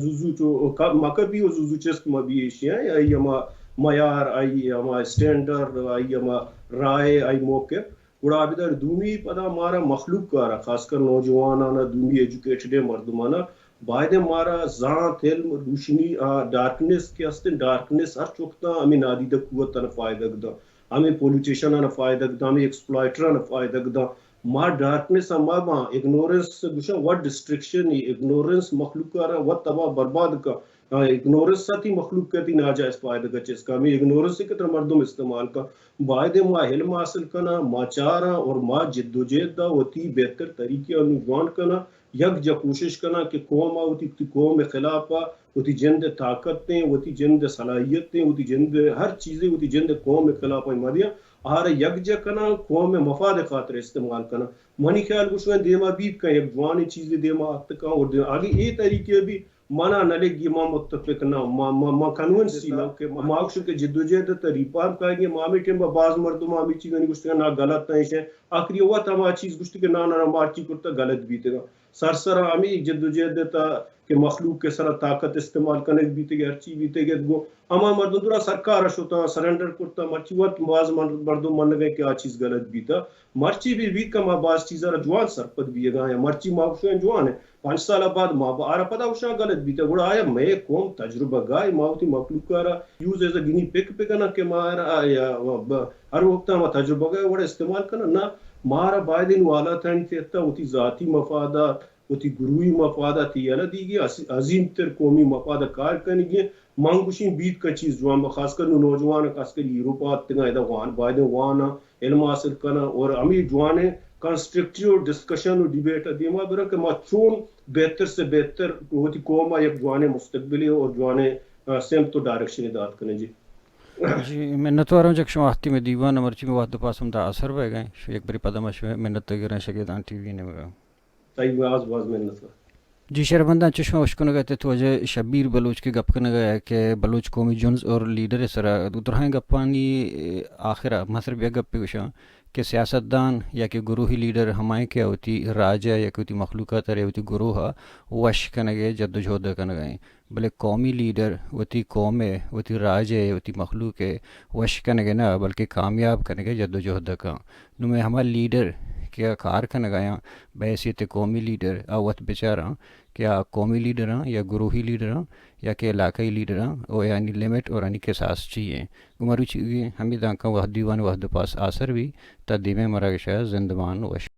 زوزو چو ک-، مکپی و زوزو چست مبی ایشی ءَ، آئی ہما معیار، آئی ہما اسٹینڈرڈ، آئی ہما رائے، آئی موقف۔ گڑا بدار دومی پدا مارا مخلوق ءَ را، خاص کر نوجوانان ءَ، دومی ایجوکیٹڈ مردمان ءَ، باید مارا زانت، علم، روشنی، آ، ڈارکنس کہ ہستیں، ڈارکنس ہر چکتاں ہمیں نادیدہ قوت ءَ فائدگ داں، ہمیں پولیٹیشن ءَ فائدگ داں، ہمیں ایکسپلائٹر ءَ فائدگ داں۔ ما ڈارکنس ءَ ما باں، اگنورنس گوشاں، وٹ ڈسٹرکشن، اگنورنس مخلوق ءَ را وت تباہ برباد کا۔ ہاں، اگنورنس ءَ تئی مخلوق ءَ تئی ناجائز فائدگ ءَ چست کن۔ ہمے اگنورنس ءَ کہ ترا مردم استعمال کن۔ باید ما علم حاصل کناں، ما چاراں اور ما جدوجہد ءَ وتی بہتر طریقے ءَ نوں جوان کناں، یکجا کوشش کناں کہ قوم ءَ وتی، وتی قوم ءِ خلاف ءَ وتی جند ءِ طاقت ایں، وتی جند ءِ صلاحیت ایں، وتی جند ءِ ہر چیزے، وتی جند ءِ قوم ءِ خلاف ءَ ما دیاں، آرا یکجا کناں، قوم ءِ مفاد ءِ خاطر استعمال کناں۔ منی خیال گوشگ ءَ دیما بیت کن، یک جوانیں چیزے دیما اتکاں اور دیم-، اگہ اے طریقے بھی منا نہ لگی، ما متفق نہ، ما، ما، ما کنونس ہی نہ کہ ما، ما گوشن کہ جدوجہد ءِ تہ ریفارم کائیگی۔ ما ہمے ٹائم با باز مردم ہمے چیزانی گوشتگ نا غلط ہیں، ایشیں آخری وقت ہما چیز گوشت کہ نا، نا، نا، مارچی کرتا غلط بیتگا۔ سر سر ہمے جدوجہد ءِ تہ کہ مخلوق ءِ سرا طاقت استعمال کنگ بیتگ، ہرچی بیتگ ات، گوں ہما مردم درا سرکار ءَ شتاں، سرنڈر کرتاں، مرچی وت باز من-، مردم منگ ءَ کہ آ چیز غلط بیتہ۔ مرچی بھی بیت کہ ما باز چیز ءَ را جوان سرپد بیگ ءَ آں، مرچی ما گوشاں جوان اِنت، پنچ سال ءَ بعد ما آ را پدا گوشاں غلط بیتہ، گڑا آیا مئے قوم تجربہ گاہ اِنت، ما وتی مخلوق ءَ را یوز ایز اے گنی پک بکناں کہ ما آ را، آ، یا، ب-، ہر وقت ءَ ما تجربہ گاہ ءِ وڑ ءَ استعمال کناں؟ نہ، مارا باید اِنت حالاتانی تحت ءَ وتی ذاتی مفاد ءَ، وتی گروہی مفاد ءَ تئی یلہ دیگی، عظ-، عظیم تر قومی مفاد ءَ کار کنگی اِنت۔ من گوشیں بیت کہ چیز جوان بہ، خاص کر نوں نوجوان، خاص کر یورپ ءَ اتکگاں، ادا وان، باید اِنت واناں، علم حاصل کناں اور ہمے جوانیں کنسٹرکٹیو ڈسکشن و ڈیبیٹ ءَ دیما براں کہ ما چون بہتر سے بہتر وتی قوم ءَ یک جوانیں مستقبلے اور جوانیں، آ، سمت و ڈائریکشنے دات کنیں۔ جی۔ جی، منتوار آں کہ شما وتی مئے دیوان ءَ، مرچی مئے وہد ءُ پاس ہمدا آسر بئیگ ءَ اِنت۔ یک برے پدا ما شمئے منت ءَ گراں شگیدان ٹی وی ءِ نیمگ ءَ۔ تئی باز باز منت وار۔ جی شرمنداں، چش ما اشکنگ ءَ ات واجہ شبیر بلوچ کہ گپ کنگ ءَ کہ بلوچ قومی جنز اور لیڈر ءِ سرا، درائیں گپانی آخر ءَ من صرف یک گپے گوشاں کہ سیاستدان یا کہ گروہی لیڈر ہمائیں کہ وتی راج ءَ یا کہ وتی مخلوق ءَ تر یا وتی گروہ ءَ وش کنگ ءِ جد و جہد ءَ کنگ ءَ اِنت، بلے قومی لیڈر وتی قوم ءَ، وتی راج ءَ، وتی مخلوق ءَ وش کنگ ءَ نہ، بلکہ کامیاب کنگ ءِ جد و جہد ءَ کن۔ نوں مئے ہما لیڈر کہ آ کار کنگ ءَ آیاں، بحیثیت قومی لیڈر آ وت بچاراں کہ آ قومی لیڈر آں یا گروہی لیڈر آں یا کہ علاقائی لیڈر آں، او آیانی لمٹ اور آیانی کساس چی ایں۔ گوں مروچی ہمے دانکاں وہد دیوان ءِ وہد ءُ پاس آسر بی، تا دیمیں مراگش ءَ زندمان وش۔